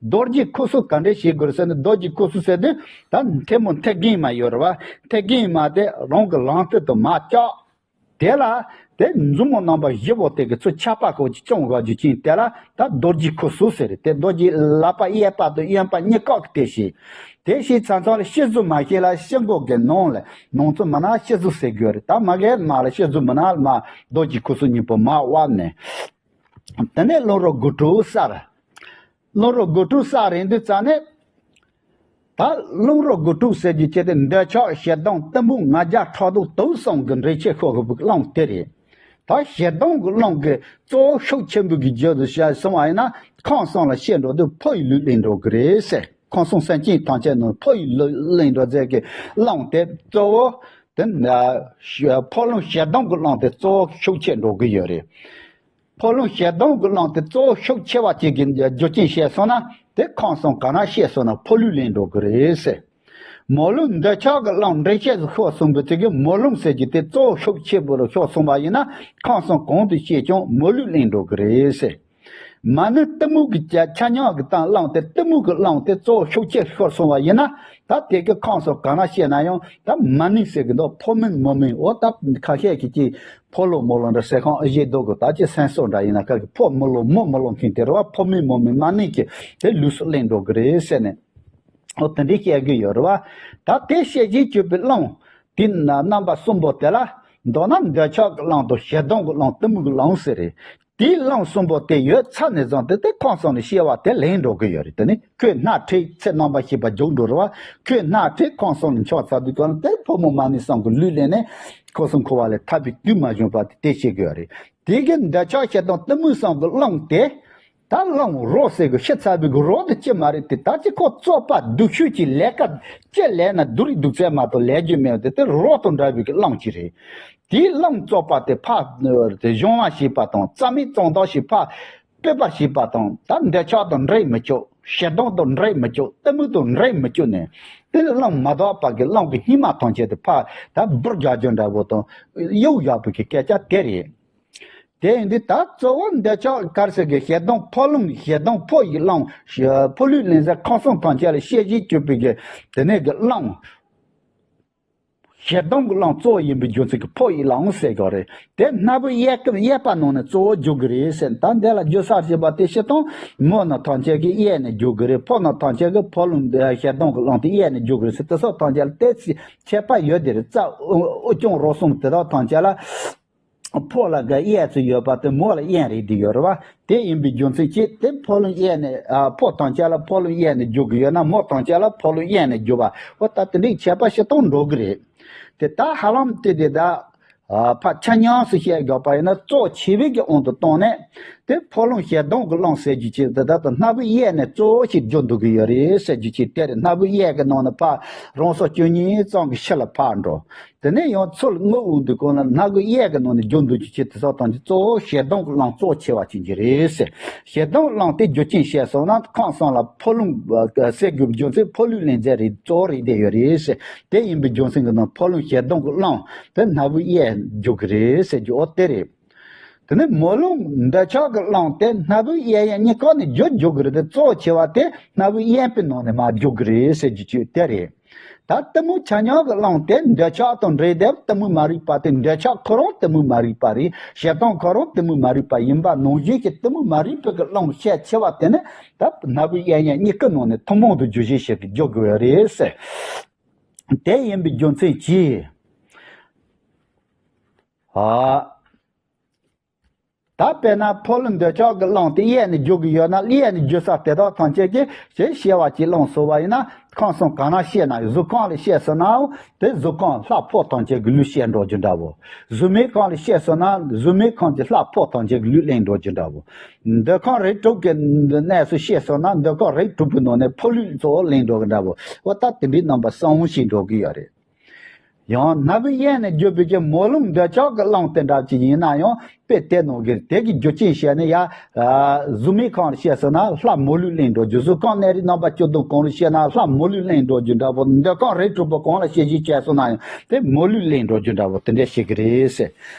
རྡོ་རྗེ་ཁུ་ཚུར་ག་འདྲས་བྱེད་དགོས་ཟེར་ན། རྡོ་རྗེ་ཁུ་ཚུར་ཟེར་དུས་ད་མཐེ་མོ་མཐེ་རྒན་མ་ཡོད་རེད་བ། མཐེ་རྒན་མ་དེ་རང་གི་ལག་མཐིལ་དུ་མར་བཀྱག་དེ་ལ་དེ་མཛུབ་མོ་རྣམ་པ་བཞི་པོ་དེ་གི་ཚུར་ཆག་པ་ཁོ་ཅིག་བཅིངས་དགོས་རྒྱུ་ཅན་དེ་ལ་ད་རྡོ་རྗེ་ཁུ་ཚུར་ཟེར། དེ་རྡོ་རྗེ་ལག་པ་གཡས་པ་དང་གཡོན་པ་གཉིས་ཀ་གི་དེ་བྱས། དེ་བྱས་ཚར་ཚར་ལ་ཤི་གཟུགས་མ་ཤེས་ལ་ཤི་མགོ་གི་ནང་ལ་ནང་ཚུར་མ་ན་ཤི་གཟུགས་ཟེར་དགོས་རེད། ད་མ་གི་མ་ལ་ཤི་གཟུགས་མ་ན་མ་རྡོ་རྗེ་ཁུ་ཚུར་གཉིས་པོ་མ་དབབ་ནས། དེ་ནས་རླུང་རོ་དགུ་ཕྲུགས་གསར། རླུང་རོ་དགུ་ཕྲུགས་གསར་རེད་འདུག་ཙང་ནས། ད་རླུང་རོ་དགུ་ཕྲུགས་ཟེར་རྒྱུ་ཅི་སྟེ་འདོད་ཆགས་ཞེ་སྡང་གཏི་མུག་ང་རྒྱལ་ཕྲག་དོག་དུག་གསུམ་གྱི་འདྲེ་ཆེ་ཤོས་ཀྱི་རླུང་དེ་རེད། ད་ཞེ་སྡང་གི་རླུང་གི་གཙོ་བོ་ཤུགས་ཆེན་པོ་གི་རྒྱུ་དུ་བཤད་སོང་བ་ཡིན་ན། ཁམས་གསུམ་ལ་བཤད་འགྲོ་དུས་ཕོ་ཡི་ལུས་ལེན་འགྲོ་གི་རེད་ཟེར། ཁམས་གསུམ་སེམས་ཅན་ཐམས་ཅད་ནང་ཕོ་ཡི་ལུས་ལེན་འགྲོ་ཟེར་གི་རླུང་དེ་གཙོ་བོ་དེ་ཕོ་རླུང་ཞེ་སྡང་གི་རླུང་དེ་གཙོ་བོ་ཤུགས་ཆེ་འགྲོ་གི་ཡོད་རེད། ཕོ་རླུང་ཞེ་སྡང་གི་རླུང་དེ་གཙོ་བོ་ཤུགས་ཆེ་བ་ཅིག་གི་རྒྱུ་རྐྱེན་བཤད་སོང་ན། དེ་ཁམས་གསུམ་ག་ན་བཤད་སོང་ན་ཕོ་ལུས་ལེན་འགྲོ་གི་རེད་ཟེར། མོ་རླུང་འདོད་ཆགས་ཀྱི་རླུང་འདྲེ་ཆེ་ཟིག་ཤོར་སོང་བའི་ཚེ་གི་མོ་རླུང་ཟེར་གྱི་དེ་གཙོ་བོ་ཤུགས་ཆེ་པོ་ལ་ཤོར་སོང་བ་ཡིན་ན། ཁམས་གསུམ་གང་དུ་བཤད་ཀྱང་མོ་ལུས་ལེན་འགྲོ་གི་རེད་ཟེར། མ་ནི་གཏི་མུག་གི་ཆ་ཆ་མཉམ་གྱི་སྟེང་རླུང་དེ་གཏི་མུག་གི་རླུང་དེ་གཙོ་བོ་ཤུགས་ཆེ་ཤོར་སོང་བ་ཡིན་ན། ད་དེ་གི་ཁམས་གསུམ་ག་ན་བཤད་ན་ཡང་ད་མ་ནི་ཟེར་གི་འདུག་ཕོ་མིན་མོ་མིན། འོ་ད་ཁ་ཤས་ཀྱི་ཅིག་ཕོ་ལོ་མོ་ལོ་འདྲ་ཟེར་ཁང་ཨེ་བཞེས་འདུག་གི། ད་ཅི་སེམས་གསོ་འདྲ་ཡིན་ན་ཁ་གི་ཕོ་མི་ལོ་མོ་མི་ལོ་མཁན་དེ་རེད་བ། ཕོ་མིན་མོ་མིན་མ་ནི་གི་དེ་ལུས་སུ་ལེན་འགྲོ་གི་རེད་ཟེར་ནས། འོ་དེ་འདྲའི་བཤད་གི་ཡོད་རེད་བ། ད་དེ་བཤད་བྱེད་སྤྱོད་པའི་རླུང་དེ་ན་རྣམ་པ་གསུམ་པོ་དེ་ལ། མདོར་ན་འདོད་ཆགས་ཀྱི་རླུང་དང་ཞེ་སྡང་གི་རླུང་གཏི་མུག་གི་རླུང་ཟེར་རེད། དེའི་རླུང་གསུམ་པོ་དེ་ཡོད་ཚར་ནས་བཟུང་སྟེ་དེ་ཁམས་གསུམ་ལ་སྐྱེ་བ་དེ་ལེན་འགྲོ་གི་ཡོད་རེད། དེ་ནི་ཁོས་སྣ་ཁྲིད་ཚེ་རྣམ་པར་ཤེས་པ་འཇུག་འགྲོ་རེད་བ། ཁོས་སྣ་ཁྲིད་ཁམས་གསུམ་ལ་འཆར་ཚར་དུས་གང་ལ་དེར་ཕོ་མོ་མ་ནི་གསུམ་གྱི་ལུས་ལེན་ནས་ཁམས་གསུམ་འཁོར་བ་ལས་ཐར་པའི་དུས་མ་བྱུང་བར་དེ་དེ་བྱེད་དགོས་རེད། དེ་གི་འདོད་ཆགས་ཞེ་སྡང་གཏི་མུག་གསུམ་གྱི་རླུང་དེ། ད་རླུང་རོ་ཟེར་གི་ཤི་ཚར་བའི་གི་རོ་དེ་ཅི་མ་རེད་དེ། ད་ཅི་ཁོ་བཙོག་པ་སྡུག་ཤོས་ཀྱི་ལས་ཀ་ཅི་ལས་ན་སྡུག་རིགས་སྡུག་ཚད་མ་གཏོགས་ལས་རྒྱུ་མེད་པ་དེ་དེ་རོ་དང་འདྲ་བའི་གི་རླུང་ཅིག་རེད། དེའི་རླུང་བཙོག་པ་དེ་ཕར་དེ་གཞོང་བ་བྱེད་པ་དང་རྩ་མེད་གཙང་དག་བྱེད་པ། སྤེལ་པ་བྱེད་པ་དང་ད་འདོད་ཆགས་དང་འདྲེས་མི་བཅུག་ཞེ་སྡང་དང་འདྲེས་མི་བཅུག་གཏི་མུག་དང་འདྲེས་མི་བཅུག་ནས། དེ་རླུང་མ་དག་པ་གི་རླུང་གི་སྙིགས་མ་ཐམས་ཅད་དེ་ཕར་ད་འབུར་རྒྱག་རྒྱུ་འདྲ་བོ་དང་གཡུག་བཞག་པའི་གི་སྐད་ཆ་དེ་རེད། དེ་ཡིན་དུས་ད་གཙོ་བོ་འདོད་ཆགས་ག་རེ་ཟེར་གི་ཞེ་སྡང་ཕོ་རླུང་ཞེ་སྡང་ཕོ་ཡི་རླུང་། ཕོ་ལུས་ལེན་ས་ཁམས་གསུམ་ཐམས་ཅད་ལ་ཤེས་བྱེད་སྤྱོད་པའི་གི་དེ་ནས་གི་རླུང་། ཞེ་སྡང་གི་རླུང་གཙོ་བོ་ཡིན་པའི་རྒྱུ་མཚན་གྱིས་ཕོ་ཡི་རླུང་ཟེར་གི་རེད། དེ་སྣ་བུག་གཡས་ཀྱི་གཡས་པ་ནང་ནས་གཙོ་བོ་རྒྱུ་གི་རེད་ཟེར། ད་འདི་ལ་རྒྱུ་གསར་བྱེད་པ་དེ་སྤྱིར་བཏང་མོ་རྣམས་ཐམས་ཅད་ཀྱི་གཡས་ནས་རྒྱུ་གི་རེད། ཕོ་རྣམས་ཐམས་ཅད་ཀྱི་ཕོ་རླུང་ཞེ་སྡང་གི་རླུང་དེ་གཡས་ནས་རྒྱུ་གི་རེད་ཟེར། དེ་སོགས་ཐམས་ཅད་ལ་དེ་ཚིག་ཁྱད་པར་ཡོད་དེ་རེད། རྩ་དབུ་རྐྱང་རོ་གསུམ་དེ་དག་ཐམས་ཅད་ལ། ཕོ་ལ་ག་གཡས་སུ་ཡོད་པ་དེ་མོ་ལ་གཡོན་རེད་དེ་ཡོད་རེད་བ། དེ་ཡིན་པའི་རྒྱུ་མཚན་གྱིས་དེ་ཕོ་རླུང་གཡས་ནས་ཨ་ཕོ་ཐམས་ཅད་ལ་ཕོ་རླུང་གཡས་ནས་རྒྱུ་གི་ཡོད་ན་མོ་ཐམས་ཅད་ལ་ཕོ་རླུང་གཡོན་ནས་རྒྱུ་བ། འོ་ད་དེ་འདྲའི་ཁྱད་པར་ཞིག་གཏོང་འགྲོ་གི་རེད། དེ་ད་ཧ་ལམ་དེ་དེ་ད་ཨ་ཕ་ཆ་མཉམ་སུ་བཤད་དགོས་པ་ཡིན་ན་གཙོ་ཆེ་བའི་གི་དབང་དུ་བཏང་ནས་དེ་ཕོ་རླུང་ཞེ་སྡང་གི་རླུང་ཟེར་རྒྱུ་ཅིག་དེ་ད་ད་སྣ་བུག་གཡས་ནས་གཙོ་བོ་ཞིག་རྒྱུ་འདུག་གི་ཡོད་རེད་ཟེར་རྒྱུ་ཅིག་དེ་རེད། སྣ་བུག་གཡས་ཀྱི་ནང་ནས་ཕར་རང་སོ་བཅུ་གཉིས་ཙམ་གྱི་ཕྱི་ལ་ཕར་འགྲོ། དེ་ནས་ཡང་ཚུར་རྔུབ་འོང་དུས་གང་ལ་སྣ་བུག་གཡས་ཀྱི་ནང་ནས་རྒྱུ་འདུག་ཅིག་ཅིག་དེ་ཚོ་དང་ཅིག་གཙོ་བོ་ཞེ་སྡང་གི་རླུང་གཙོ་ཆེ་བ་ཅིག་གི་རེད་ཟེར། ཞེ་སྡང་གི་རླུང་དེ་རྒྱུ་རྐྱེན་བཤད་སོང་ན་ཁམས་གསུམ་ལ་ཕོ་རླུང་ཟེར་དགོས་རྒྱུ་མཚན་ཕོ་ལུས་ལེན་མཛད་རེད། གཙོ་བོ་རེད་བསྡད་ཡོད་རེད་ཟེར། དེ་ཡིན་པའི་རྒྱུ་མཚན་གྱི་ནང་ཕོ་རླུང་ཞེ་སྡང་གི་རླུང་དེ་སྣ་བུག་གཡས་རྒྱུ་གི་རེད་ཟེར་རྒྱུ་འོ་དེ་རེད། དེ་ནས་མོ་རླུང་འདོད་ཆགས་ཀྱི་རླུང་དེ་སྣ་བུག་གཡས་གཡོན་གཉིས་ཀ་ནས་རྒྱུ་རྒྱུ་གི་རེད་དེ། གཙོ་ཆེ་བ་དེ་སྣ་བུག་གཡས་པའི་ནང་ནས་མར་རྒྱུ་གི་རེད་ཟེར་རྒྱུ་ཅིག་དེ་རེད། ད་གཏི་མུག་ཆ་མཉམ་གྱི་རླུང་དེ་འདོད་ཆགས་དང་འདྲེས་ཏེ་གཏི་མུག་མ་རིག་པ་དེ། འདོད་ཆགས་ཁོ་རང་གཏི་མུག་མ་རིག་པ་རེད། ཞེ་སྡང་ཁོ་རང་གཏི་མུག་མ་རིག་པ་ཡིན་པ་ནང་བཞིན་གྱི་གཏི་མུག་མ་རིག་པའི་གི་རླུང་ཤས་ཆེ་བ་དེ་ནི་ད་སྣ་བུག་གཡས་གཡོན་གཉིས་ཀའི་ནང་ནས་ཐུན་མོང་དུ་རྒྱུ་གཞི་ཞིག་གི་རྒྱུ་དགོས་རེད་ཟེར། དེ་ཡིན་པའི་རྒྱུ་མཚན་གྱིས། ཨ། ད་དཔེར་ན་ཕོ་རླུང་འདོད་ཆགས་ཀྱི་རླུང་དེ་གཡས་ནས་རྒྱུ་གི་ཡོད་ན། གཡས་ནས་རྒྱུ་ས་དེ་དག་ཐམས་ཅད་ཀྱིས་ཞེས་བཤད་པ་ཅིག་བླངས་སོང་བ་ཡིན་ན། ཁམས་གསུམ་གང་ན་བཤད་ན། གཟུགས་ཁམས་ལ་བཤད་སོང་ནའང་དེ་གཟུགས་ཁམས་ལྷ་ཕོ་ཐམས་ཅད་ཀྱི་ལུས་བཤད་འགྲོ་རྒྱུ་འདྲ་བོ། གཟུགས་མེད་ཁམས་ལ་བཤད་སོང་ན་གཟུགས་མེད་ཁམས་ཀྱི་ལྷ་ཕོ་ཐམས་ཅད་ཀྱི་ལུས་ལེན་འགྲོ་རྒྱུ་འདྲ་བོ། འདོད་ཁམས་རིགས་དྲུག་གི་གནས་སུ་བཤད་སོང་ན་འདོད་ཁམས་རིགས་དྲུག་པོའི་ནང་ནས་ཕོ་ལུས་གཙོ་བོ་ལེན་འགྲོ་གི་འདྲ་བོ། འོ་ད་དེ་འདྲའི་རྣམ་པ་གསུམ་ཞིག་འགྲོ་གི་ཡོད་རེད། ཡང་སྣ་བུག་གཡས་ནས་རྒྱུ་བའི་གི་མོ་རླུང་འདོད་ཆགས་ཀྱི་རླུང་དེ་འདྲ་ཅིག་ཡིན་ན་ཡང་དཔེ་དེ་ནང་གི་དེ་གི་རྒྱུ་རྐྱེན་བཤད་ན་ཡ། གཟུགས་མེད་ཁམས་ལ་བཤད་སོང་ན་ལྷ་མོ་ལུས་ལེན་འགྲོ་རྒྱུ། གཟུགས་ཁམས་གནས་རིགས་རྣམ་པ་བཅུ་བདུན་གང་ལ་བཤད་ན་ལྷ་མོ་ལུས་ལེན་འགྲོ་རྒྱུ་འདྲ་བོ། འདོད་ཁམས་རིགས་དྲུག་པོ་གང་ལ་བཤད་གཞི་བྱས་སོང་ན་ཡང་དེ་མོ་ལུས་ལེན་འགྲོ་རྒྱུ་འདྲ་བོ་དེ་འདྲ་ཞིག་གི་རེད་ཟེར།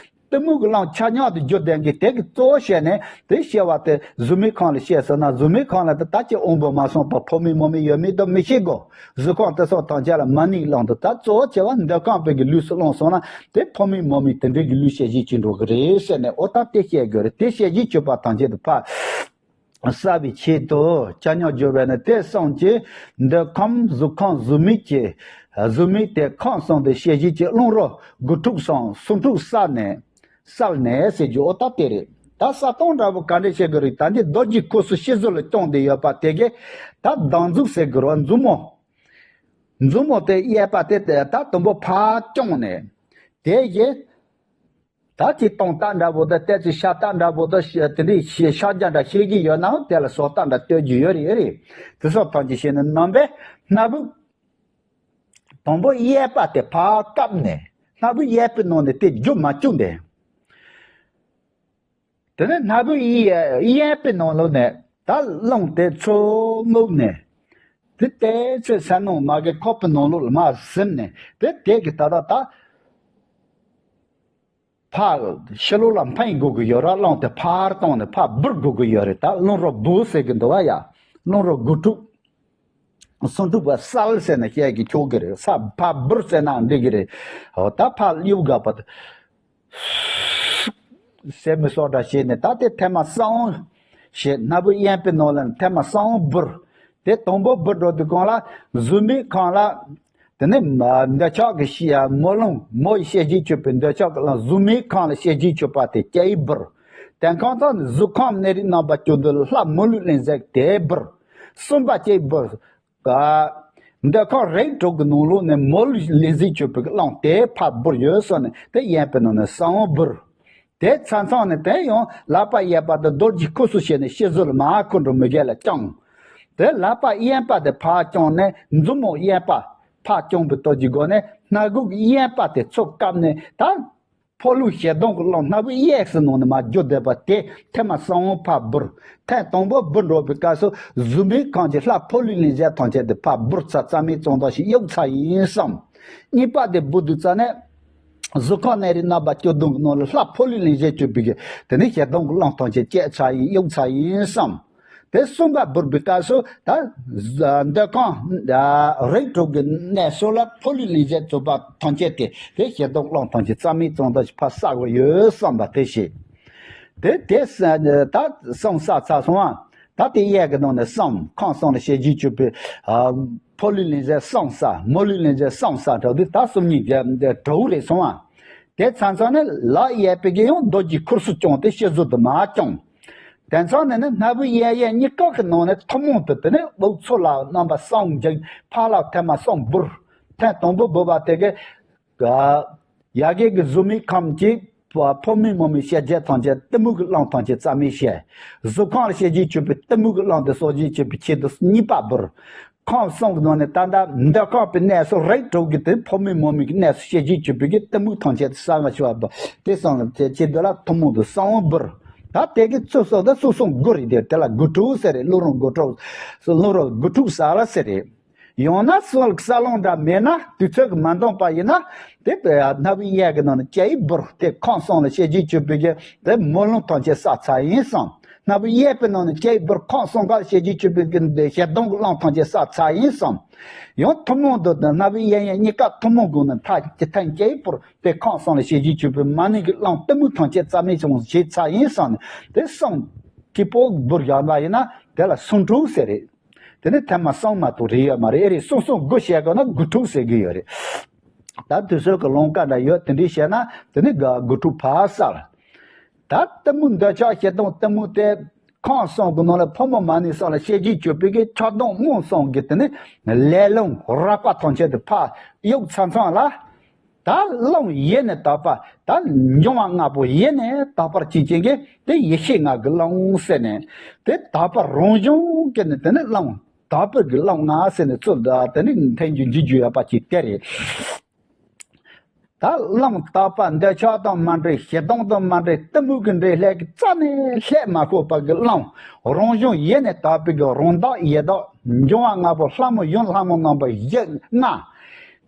གཏི་མུག་གི་རླུང་ཆ་མཉམ་དུ་རྒྱུ་ལྡན་གྱི་དེ་གི་གཙོ་བོ་བཤད་ནས་དེ་བཤད་པ་དེ་གཟུགས་མེད་ཁམས་ལ་བཤད་ཟེར་ན། གཟུགས་མེད་ཁམས་ལ་དེ་ད་ཅི་དབང་པོ་མ་སོང་བར་ཕོ་མིག་མོ་མིག་ཡོད་མེད་དུ་མི་ཤེས་གོ། གཟུགས་ཁམས་དེ་སོགས་ཐམས་ཅད་ལ་མ་ཎིའི་རླུང་དུ། ད་གཙོ་བོ་བྱས་པ་འདོད་ཁམས་པའི་གི་ལུས་སུ་བླངས་སོང་ན་དེ་ཕོ་མིག་མོ་མིག་དེ་འདྲའི་གི་ལུས་བཤད་གཞི་ཅིག་འགྲོ་གི་རེད་ཟེར་ནས། འོ་ད་དེ་བཤད་དགོས་རེད། དེ་བཤད་གཞི་བཅུ་པ་ཐམས་ཅད་དུ་ཕར་བསལ་བའི་ཆེད་དུ་ཆ་མཉམ་སྦྱོར་བས་ནི། དེ་གསུམ་གྱིས་འདོད་ཁམས་གཟུགས་ཁམས་གཟུགས་མེད་ཀྱི་གཟུགས་མེད་དེ་ཁམས་གསུམ་དུ་བཤད་གཞི་ཅིག་རླུང་རོ་དགུ་ཕྲུགས་སམ་སུམ་ཕྲུགས་བསལ་ནས། བསལ་ནས་ཟེར་རྒྱུ་འོ་ད་དེ་རེད། ད་བསལ་སྟངས་འདྲ་པོ་ག་འདྲ་བྱེད་དགོས་རེད། ད་འདི་རྡོ་རྗེ་ཁུ་ཚུར་ཤེས་བཟོད་ལ་བརྐྱངས་ཏེ་ཡོད་པ་དེ་གས་ད་ཟླ་མཛུབ་ཟེར་དགོས་རེད། མཛུབ་མོ། མཛུབ་མོ་དེ་གཡས་པ་དེ་དེ་ད་དུམ་བུ་ཕར་བརྐྱངས་ནས། དེ་གས་ད་ཅི་སྟོང་རྟགས་འདྲ་པོ་དང་ཏོག་ཙམ་ཤར་རྟགས་འདྲ་པོ་དང་། དེ་འདྲའི་ཤར་རྒྱག་འདྲ་བྱེད་ཀྱི་ཡོད་ནའང་དེ་ལ་ཟུར་རྟགས་འདྲ་སྟོན་རྒྱུ་ཡོད་རེད། ཡོད་རེད། དེ་སོགས་ཐམས་ཅད་བྱས་ནས་རྣམ་པའི་སྣ་བུག་དང་པོ་གཡས་པ་དེ་ཕར་བཀབ་ནས། སྣ་བུག་གཡས་པའི་ནང་ནས་དེ་རྒྱུ་མ་བཅུག་ནས། དེ་ནས་སྣ་བུག་གཡས་གཡས་པའི་ནང་ལོགས་ནས་ད་རླུང་དེ་ཚུར་རྔུབ་ནས། དེ་དེ་ཚོའི་ས་ནང་མ་གི་ཁོག་པའི་ནང་ལོགས་ལ་མར་ཟིན་ནས། དེ་དེ་གི་ད་ད་ད་ཕར་ཕྱི་ལོགས་ལ་འཕེན་དགོས་ཀྱི་ཡོད་ར། རླུང་དེ་ཕར་བཏང་ནས་ཕར་འབུར་དགོས་ཀྱི་ཡོད་རེད། ད་རླུང་རོ་འབུར་ཟེར་གྱི་འདུག་བ་ཡ། རླུང་རོ་དགུ་ཕྲུགས་སུམ་ཕྲུགས་པ་བསལ་ཟེར་ནས་བཤད་ཀྱི་ཆོག་གི་རེད། ས་ཕར་འབུར་ཟེར་ན་འགྲིག་གི་རེད། འོ་ད་ཕར་གཡུག་དགོས་པ་དེ། ཟེར་མི་སོགས་འདྲ་བྱས་ནས། ད་དེ་ཐེངས་མ་གསུམ་བྱས། སྣ་བུག་གཡས་པའི་ནང་ལ་ཐེངས་མ་གསུམ་འབུར། དེ་དང་པོ་འབུར་འགྲོ་དུས་སྒང་ལ་གཟུགས་མེད་ཁམས་ལ། དེ་ནས་མ་འདོད་ཆགས་ཀྱི་ཤེས་ཡ་མོ་རླུང་། མོ་ཡི་བཤད་གཞི་བཅུ་པའི་འདོད་ཆགས་ཀྱི་རླུང་གཟུགས་མེད་ཁམས་ལ་བཤད་གཞི་བཅུ་པ་དེ་གཡས་འབུར། དེ་ཁོང་ཚོ་ནི་གཟུགས་ཁམས་གནས་རིགས་རྣམ་པ་བཅུ་བདུན་ལ་ལྷ་མོ་ལུས་ལེན་ཟེར་དེ་འབུར། གསུམ་པ་གཡས་འབུར། འདོད་ཁམས་རིགས་དྲུག་གི་ནང་ལོགས་ནས་མོ་ལུས་ལེན་ཟེར་བཅུ་པའི་རླུང་དེ་ཕར་འབུར་ཡོད་སོང་ནས། དེ་གཡས་པའི་ནང་ནས་གསུམ་འབུར། དེ་ཚང་ཚང་ནས་དེ་ཡང་ལག་པ་གཡས་པ་དེ་རྡོ་རྗེ་ཁུ་ཚུར་བྱས་ནས་ཤེས་བཟོད་ལ་མར་ཁུ་འགྲོ་མི་གས་ལ་བརྐྱངས། དེ་ལག་པ་གཡས་པ་དེ་ཕར་བརྐྱངས་ནས་མཛུབ་མོ་གཡས་པ་ཕར་བརྐྱངས་པའི་སྟོབས་ཀྱི་སྒོ་ནས་སྣ་བུག་གཡས་པ་དེ་ཚུར་བཀབ་ནས། ད་ཕོ་ལུས་ཞེ་སྡང་གི་རླུང་སྣ་བུག་གཡས་སུ་ནང་ནས་མར་རྒྱུ་བསྡད་པ་དེ་ཐེངས་མ་གསུམ་ཕར་འབུར། ཐེངས་དང་པོ་འབུར་འགྲོ་བའི་སྐབས་སུ་གཟུགས་མེད་ཁམས་ཀྱི་ལྷ་ཕོ་ལུས་ལེན་ཟེར་ཐམས་ཅད་དེ་ཕར་འབུར་ཚར། རྩ་མེད་གཙང་དག་ཞིག་གཡུག་ཚར་ཡིན་བསམ། གཉིས་པ་དེ་འབུར་དུས་ཙ་ནས། གཟུགས་ཁམས་གནས་རིགས་རྣམ་པ་བཅུ་བདུན་གྱི་ནང་ལ་ལྷ་ཕོ་ལུས་ལེན་ཟེར་བཅུ་པའི་གི་དེ་ནས་ཞེ་སྡང་གི་རླུང་ཐམས་ཅད་བཅད་ཚར་ཡིན། གཡུག་ཚར་ཡིན་བསམ། དེ་གསུམ་པ་འབུར་བའི་སྐབས་སུ་ད་འདོད་ཁམས་རིགས་དྲུག་གི་གནས་སུ་ལ་ཕོ་ལུས་ལེན་ཟེར་བཅུ་པ་ཐམས་ཅད་དེ་དེ་ཞེ་སྡང་གི་རླུང་ཐམས་ཅད་རྩ་མེད་གཙང་དག་ཞིག་ཕར་བསལ་དགོས་ཡོད་བསམ་པ་དེ་བྱས། དེ་དེ་ད་གསུམ་བསལ་ཚར་སོང་ཨ། ད་དེ་གཡས་ཀྱི་ནང་ནས་གསུམ། ཁམས་གསུམ་ལ་བཤད་གཞི་བཅུ་པའི་ཨ་ཕོ་ལུས་ལེན་ཟེར་གསུམ་བསལ། མོ་ལུས་ལེན་ཟེར་གསུམ་བསལ། དྲག་དུས་ད་གསུམ་གཉིས་དྲུག་རེད་སོང་ཨ། དེ་ཚང་ཚང་ནས་ལག་གཡས་པའི་གིས་ཡང་རྡོ་རྗེ་ཁུ་ཚུར་བརྐྱངས་ཏེ་ཤེས་བཟོད་དུ་མར་བརྐྱངས། དེ་ཚང་ནས་ནི་སྣ་བུག་གཡས་གཡོན་གཉིས་ཀ་གི་ནང་ནས་ཐུན་མོང་དུ་དེ་ནས་དབུགས་ཚུར་ལ་རྣམ་པ་གསུམ་འཇུག་ཕར་ལ་ཐེངས་མ་གསུམ་འབུར། ཐེངས་དང་པོ་འབུར་བ་དེ་གིས་ཡ་གི་གི་གཟུགས་མེད་ཁམས་ཀྱི་ཕོ་མིག་མོ་མིག་བཤད་བྱ་ཐམས་ཅད་གཏི་མུག་གི་རླུང་ཐམས་ཅད་རྩ་མེད་བྱས། གཟུགས་ཁམས་ལ་བཤད་གཞི་བཅུ་པའི་གཏི་མུག་གི་རླུང་དེ་གསོག་བྱེད་བཅུ་པའི་ཆེད་དུ་གཉིས་པ་འབུར། ཁམས་གསུམ་གྱི་ནང་ནས་ད་ལྟ་འདོད་ཁམས་པའི་གནས་སུ་རིགས་དྲུག་གི་དེ་ཕོ་མིག་མོ་མིག་གི་གནས་སུ་བཤད་གཞི་བཅུ་པའི་གི་གཏི་མུག་ཐམས་ཅད་དེ་བསལ་བ་ཞུ་བ་དང་། དེ་གསུམ་ལ་དེ་ཆེད་དུ་ལ་ཐུན་མོང་དུ་གསུམ་འབུར། ད་དེ་གི་ཚུལ་སོགས་དང་ཚུལ་གསུམ་དགུ་རེད། དེ་དེ་ལ་དགུ་ཕྲུགས་ཟེར་རེད། རླུང་རོ་དགུ་ཕྲུགས། རླུང་རོ་དགུ་ཕྲུགས་བསལ་ཟེར་རེད། ཡང་ན་གསུམ་ལ་རྩ་རླུང་འདྲ་མེད་ན། དུས་ཚོད་ཀྱིས་མ་འདང་པ་ཡིན་ན། དེ་སྣ་བུག་གཡས་ཀྱི་ནང་ནས་གཡས་འབུར། དེ་ཁམས་གསུམ་ལ་བཤད་གཞི་བཅུ་པའི་གི་དེ་མོ་རླུང་ཐམས་ཅད་བསལ་ཚར་ཡིན་བསམ། སྣ་བུག་གཡས་པའི་ནང་ནས་གཡས་འབུར། ཁམས་གསུམ་ཀ་ལ་བཤད་གཞི་བཅུ་པའི་གི་དེ་ཞེ་སྡང་གི་རླུང་ཐམས་ཅད་བསལ་ཚར་ཡིན་བསམ། ཡང་ཐུན་མོང་དུ་དེ་སྣ་བུག་གཡས་གཡོན་གཉིས་ཀ་ཐུན་མོང་སྒོ་ནས་ཐ་ཐེངས་གཡས་འབུར། དེ་ཁམས་གསུམ་ལ་བཤད་གཞི་བཅུ་པའི་མ་ཎི་གི་རླུང་གཏི་མུག་ཐམས་ཅད་རྩ་མེད་བྱུང་བྱས་ཚར་ཡིན་བསམ་ནས། དེ་གསུམ་གཅིག་པོ་འབུར་བཞག་པ་ཡིན་ན་དེ་ལ་སུམ་ཕྲུགས་ཟེར་རེད། དེ་ནས་ཐེངས་མ་གསུམ་མ་གཏོགས་རེ་ཡོད་མ་རེད། ཨེ་རེད། གསུམ་གསུམ་དགུ་བཤད་དགོས་ན་དགུ་ཕྲུགས་ཟེར་གྱི་ཡོད་རེད། ད་དུས་ཚོད་ཀྱི་ལོང་ཀ་འདྲ་ཡོད། དེ་འདྲས་བཤད་ན་དེ་ནས་དགུ་ཕྲུགས་ཕར་བསལ། ད་གཏི་མུག་འདོད་ཆགས་ཞེ་སྡང་གཏི་མུག་དེ་ཁམས་གསུམ་གྱི་ནང་ལ་ཕོ་མོ་མ་ནིང་གསུམ་ལ་བཤད་གཞི་བཅུ་པའི་གི་ཆགས་སྡང་རྨོངས་གསུམ་གྱི་དེ་ནས་ལས་རླུང་རགས་པ་ཐམས་ཅད་དེ་ཕར་གཡུག་ཚར་ཚར་ལ། ད་རླུང་ཡེ་ནས་དག་པ། ད་འབྱུང་བ་ལྔ་པོ་ཡེ་ནས་དག་པར་བྱེད་ཅན་གྱི་དེ་ཡེ་ཤེས་ལྔ་གི་རླུང་ཟེར་ནས། དེ་དག་པ་རང་བྱུང་གི་ནི་དེ་ནི་རླུང་དག་པའི་གི་རླུང་ལྔ་ཟེར་ནས་ཚུལ་དེ་ནི་འཐེན་རྒྱུ་འཇུག་རྒྱུ་ཡོད་པ་ཅིག་དེ་རེད། ད་རླུང་དག་པ་འདོད་ཆགས་དང་མ་འདྲེས། ཞེ་སྡང་དང་མ་འདྲེས། གཏི་མུག་གི་འདྲེས་ལྷད་ཀྱི་རྩ་ནས་ལྷད་མ་ཤོར་བ་གི་རླུང་རང་བྱུང་ཡེ་ནས་དག་པའི་གི་རང་དག་ཡེ་དག་འབྱུང་བ་ལྔ་པོ་ལྷ་མོ་ཡུམ་ལྷ་མོ་རྣམ་པ་བཞི་ལྔ།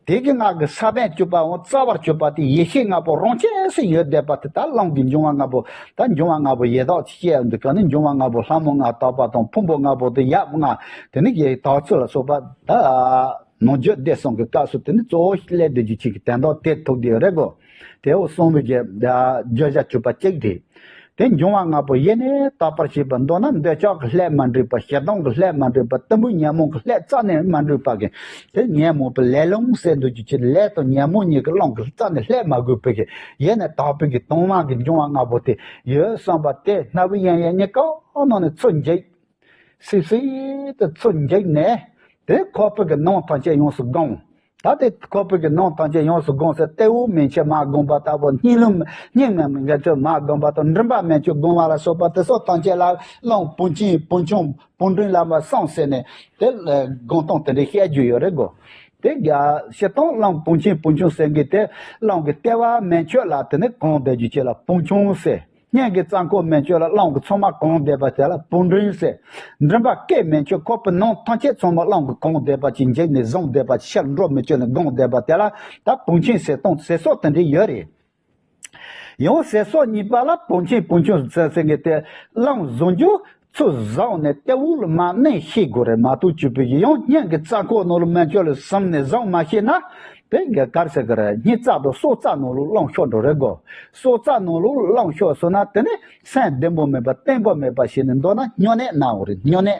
དེ་གི་ལྔ་གི་ས་བོན་བཅུ་པའམ་རྩ་བར་གྱུར་པ་དེ་ཡེ་ཤེས་ལྔ་པོ་རང་ཆས་ ཟིན་ཡོད་བསྡད་པ་དེ། ད་རླུང་གི་འབྱུང་བ་ལྔ་པོ། ད་འབྱུང་བ་ལྔ་པོ་ཡི་དྭགས་ཀྱི་སྐད་འདི་ག་ནི། འབྱུང་བ་ལྔ་པོ་ལྷ་མོ་ལྔ་དག་པ་དང་། ཕུང་པོ་ལྔ་པོ་དེ་ཡབ་ལྔ། དེ་ནི་ཡི་དྭགས་ཚུལ་ལ་སོགས་པ། ད་ནང་རྒྱུད་སྡེ་གསུམ་གྱི་སྐབས་སུ་དེ་ནི་གཙོ་བོ་སླེབས་བསྡད་རྒྱུ་ཅིག་གི་དོན་དག་དེ་ཐུག་བསྡད་ཡོད་རེད་གོ། དེ་འོ་གསུང་བའི་གི་བརྗོད་བྱ་བཅུ་པ་གཅིག་རེད། དེ་འབྱུང་བ་ལྔ་པོ་ཡེ་ནས་དག་པར་བྱེད་པར་འདོད་ན། འདོད་ཆགས་ཀྱི་ལྷད་མ་འདྲེས་པ། ཞེ་སྡང་གི་ལྷད་མ་འདྲེས་པ། གཏི་མུག་ཉོན་མོངས་ཀྱི་ལྷད་རྩ་ནས་མ་འདྲེས་པ་གི། དེ་ཉོན་མོངས་པའི་ལས་རླུང་ཟེར་འདུག་ཅིག་ཅིག་ལས་དང་ཉོན་མོངས་གཉིས་ཀྱི་རླུང་གི་རྩ་ནས་ལྷད་མ་དགོས་པའི་གི། ཡེ་ནས་དག་པའི་གི་དྭངས་མ་གི་འབྱུང་བ་ལྔ་པོ་དེ་ཡོད་བསམ་པ་དེ། སྣ་བུག་གཡས་གཡོན་གཉིས་ཀ་ནང་ནས་ཚུར་འཇིག་སིབ་སིབ་དུ་ཚུར་འཇིག་ནས། དེ་ཁོག་པའི་གི་ནང་ཐམས་ཅད་ཡོངས་སུ་བསྒོམ། ད་དེ་ཁོག་པའི་གི་ནང་ཐམས་ཅད་ཡོངས་སུ་བསྒོམ་ཟེར། ལྟེ་བ་མན་ཆད་མར་བསྒོམ་པ་ལྟ་བུ། སྙིང་རླུང་སྙིང་མན་ཆད་མར་བསྒོམ་པ་དང་། མགྲིན་པ་མན་ཆད་བསྒོམ་པ་ལ་སོགས་པ་དེ་སོགས་ཐམས་ཅད་ལ་རླུང་བུམ་ཆེན་བུམ་ཆུང་བུམ་འབྲིང་ལ་མར་སོང་ཟེར་ནས། དེ་ལ་སྒོམ་སྟངས་དེ་འདྲའི་བཤད་རྒྱུ་ཡོད་རེད་གོ། དེ་ག་སྤྱིར་བཏང་རླུང་བུམ་ཆེན་བུམ་ཆུང་ཟེར་མཁན་དེ། རླུང་གི་ལྟེ་བ་མན་ཆད་ལ་དེ་ནི་གང་བསྡད་རྒྱུ་ཅིག་ལ་བུམ་ཆུང་ཟེར། སྙིང་གི་རྩ་འཁོར་མན་ཆད་ལ་རླུང་གིས་ཚང་མ་གང་བསྡད་པ་དེ་ལ་བུམ་འབྲིང་ཟེར། མགྲིན་པ་སྐེ་མན་ཆད་ཁོག་པའི་ནང་ཐམས་ཅད་ཚང་མ་རླུང་གིས་གང་བསྡད་པ་ཅིག་འཇིག་ནས་བཟུང་བསྡད་པ་ཅིག་ཕྱིར་འགྲོ་མི་བཅུག་ནས་སྒོམ་བསྡད་པ་དེ་ལ་ད་བུམ་ཆེན་ཟེར་སྟངས་ཟེར་སྲོལ་དེ་འདྲ་ཡོད་རེད། ཡང་ཟེར་སྲོལ་གཉིས་པ་ལ་བུམ་ཆེན་བུམ་ཆུང་ཟེར་ཟེར་མཁན་དེ། རླུང་བཟུང་རྒྱུ་ཚུར་བཟུང་ནས་ལྟེ་བ་ལ་མར་གནོན་ཤེས་དགོས་རེད་མ་གཏོགས། བཅུ་པའི་ཡང་སྙིང་གི་རྩ་འཁོར་ནང་ལ་མན་ཆད་ལ་ཟིན་ནས་བཟུང་མ་ཤེས་ན། དེ་ག་ག་རེ་ཟེར་གི་རེད། སྙིང་རྩ་དང་སྲོག་རྩ་ནང་ལ་རླུང་ཤོར་འགྲོ་རེད་གོ། སྲོག་རྩ་ནང་ལ་རླུང་ཤོར་སོང་ན་དེ་ནི་སེམས་བདེ་པོ་མེད་པ་བརྟན་པོ་མེད་པ་བྱས་ནས་འདུག་ན་སྨྱོ་ནད་ན་འོ་རེད། སྨྱོ་ནད།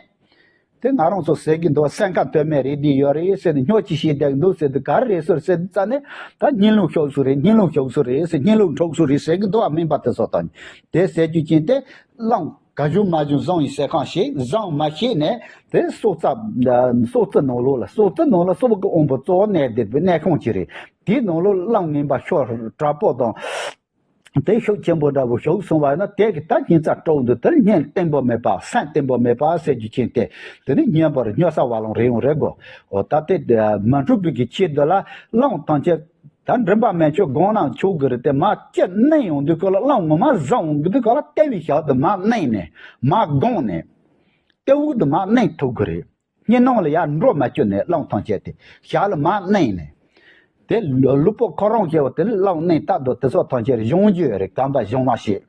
དེ་ང་རང་ཚོ་ཟེར་གི་འདུག་སེམས་ཁམས་དོན་མེད་རེད། འདི་ཡོད་རེད་ཟེར་ནས་སྨྱོ་ཅི་བྱས་བསྡད་གི་འདུག་ཟེར་དུས། ག་རེ་རེད་ཟེར་ཟེར་དུས་ཙ་ནས། ད་སྙིང་རླུང་ཤོར་སོང་རེད། སྙིང་རླུང་ཤོར་སོང་རེད་ཟེར། སྙིང་རླུང་འཁྲུགས་སོང་རེད་ཟེར་གི་འདུག་བ། སྨན་པ་དེ་ཚོ་དང་དེ་ཟེར་རྒྱུ་ཅན་དེ། རླུང་ག་བྱུང་མ་བྱུང་བཟུང་ཡི་ཟེར་གང་ཞིག་བཟུང་མ་ཤེས་ནས། དེ་སྲོག་རྩ། སྲོག་རྩ་ནང་ལོགས་ལ། སྲོག་རྩ་ནང་ལ་སྲོག་གི་དབང་པོ་གཙོ་བོ་གནས་བསྡད་པའི་གནས་ཁང་ཅིག་རེད། དེའི་ནང་ལོགས་རླུང་ངན་པ་ཤོར་དྲག་པོ་དང་། དེ་ཤུགས་ཆེན་པོ་འདྲ་བོ་ཞུགས་སོང་བ་ཡིན་ན། དེ་གི་ད་སྙིང་རྩ་དཀྲུགས་འདུག་དེར་སྙིང་བརྟན་པོ་མེད་པ། སེམས་བརྟན་པོ་མེད་པ་ཟེར་རྒྱུ་ཅན་དེ། དེ་ནི་སྨྱོན་པ་རེད། སྨྱོ་ས་བ་ལང་རེད་ཡོང་རེད་གོ། འོ་ད་དེ་མ་འཁྲུགས་པའི་གི་ཆེད་དུ་ལ་རླུང་ཐམས་ཅད། ད་མགྲིན་པ་མན་ཆད་བསྒོམས་ན་ཆོག་གི་རེད་དེ། མར་ཅིག་གནོན་ཡོང་དུས་སྐབས་ལ། རླུང་ངོ་མ་བཟུང་ཡོང་གི་དུས་སྐབས་ལ་ལྟེ་བའི་ཞབས་དེ་མར་གནོན་ནས་མར་བསྒོམས་ནས། ལྟེ་བ་དེ་མར་གནོན་ཐུབ་གི་རེད། སྙིང་ནང་ལ་ཡར་འགྲོ་མ་བཅུག་ནས་རླུང་ཐམས་ཅད་དེ་ཞབས་ལ་མར་གནོན་ནས། དེ་ལུས་པོ་ཁོ་རང་སྐྱེ་བོ་དེ་ནི་རླུང་གནོན་སྟབས་དང་དེ་སོགས་ཐམས་ཅད་གཞོམ་རྒྱུ་ཡོད་རེད། གོམས་པ་གཞོམ་མ་བྱེད།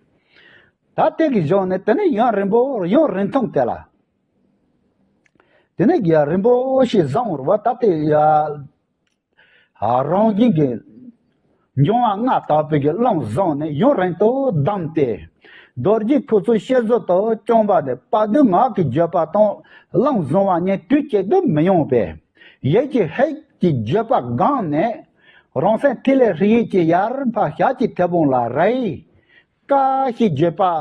ད་དེ་གི་གཞོམ་ནས་དེ་ནི་ཡུན་རིང་པོ། ཡུན་རིང་ཐུང་དེ་ལ། དེ་ནི་ཡུན་རིང་པོ་ཞིག་བཟུང་བར་བ། ད་དེ་ཡ། རང་བཞིན་གྱི་འབྱུང་བ་ལྔ་དག་པའི་གི་རླུང་བཟུང་ནས་ཡུན་རིང་དུ་བསྡམས་ཏེ། རྡོ་རྗེ་ཁུ་ཚུར་ཤུབས་ཟུར་དུ་བརྐྱངས་པ་ནི། དཔལ་ལྡན་ངག་གི་བརྗོད་པ་དང་རླུང་བཟུང་བ་གཉིས་དུས་གཅིག་ཏུ་མི་ཡོང་བས། ཡིད་ཀྱི་ཧིག་གི་བརྗོད་པ་བསྒོམས་ནས། རང་སེམས་ཐིག་ལེ་ཧྲཱིཿཡིག་ཅན་ཡར་འཕར་ཞབས་ཀྱི་མཐེ་བོང་ལ་རེག། ཀ་ཞེས་བརྗོད་པ།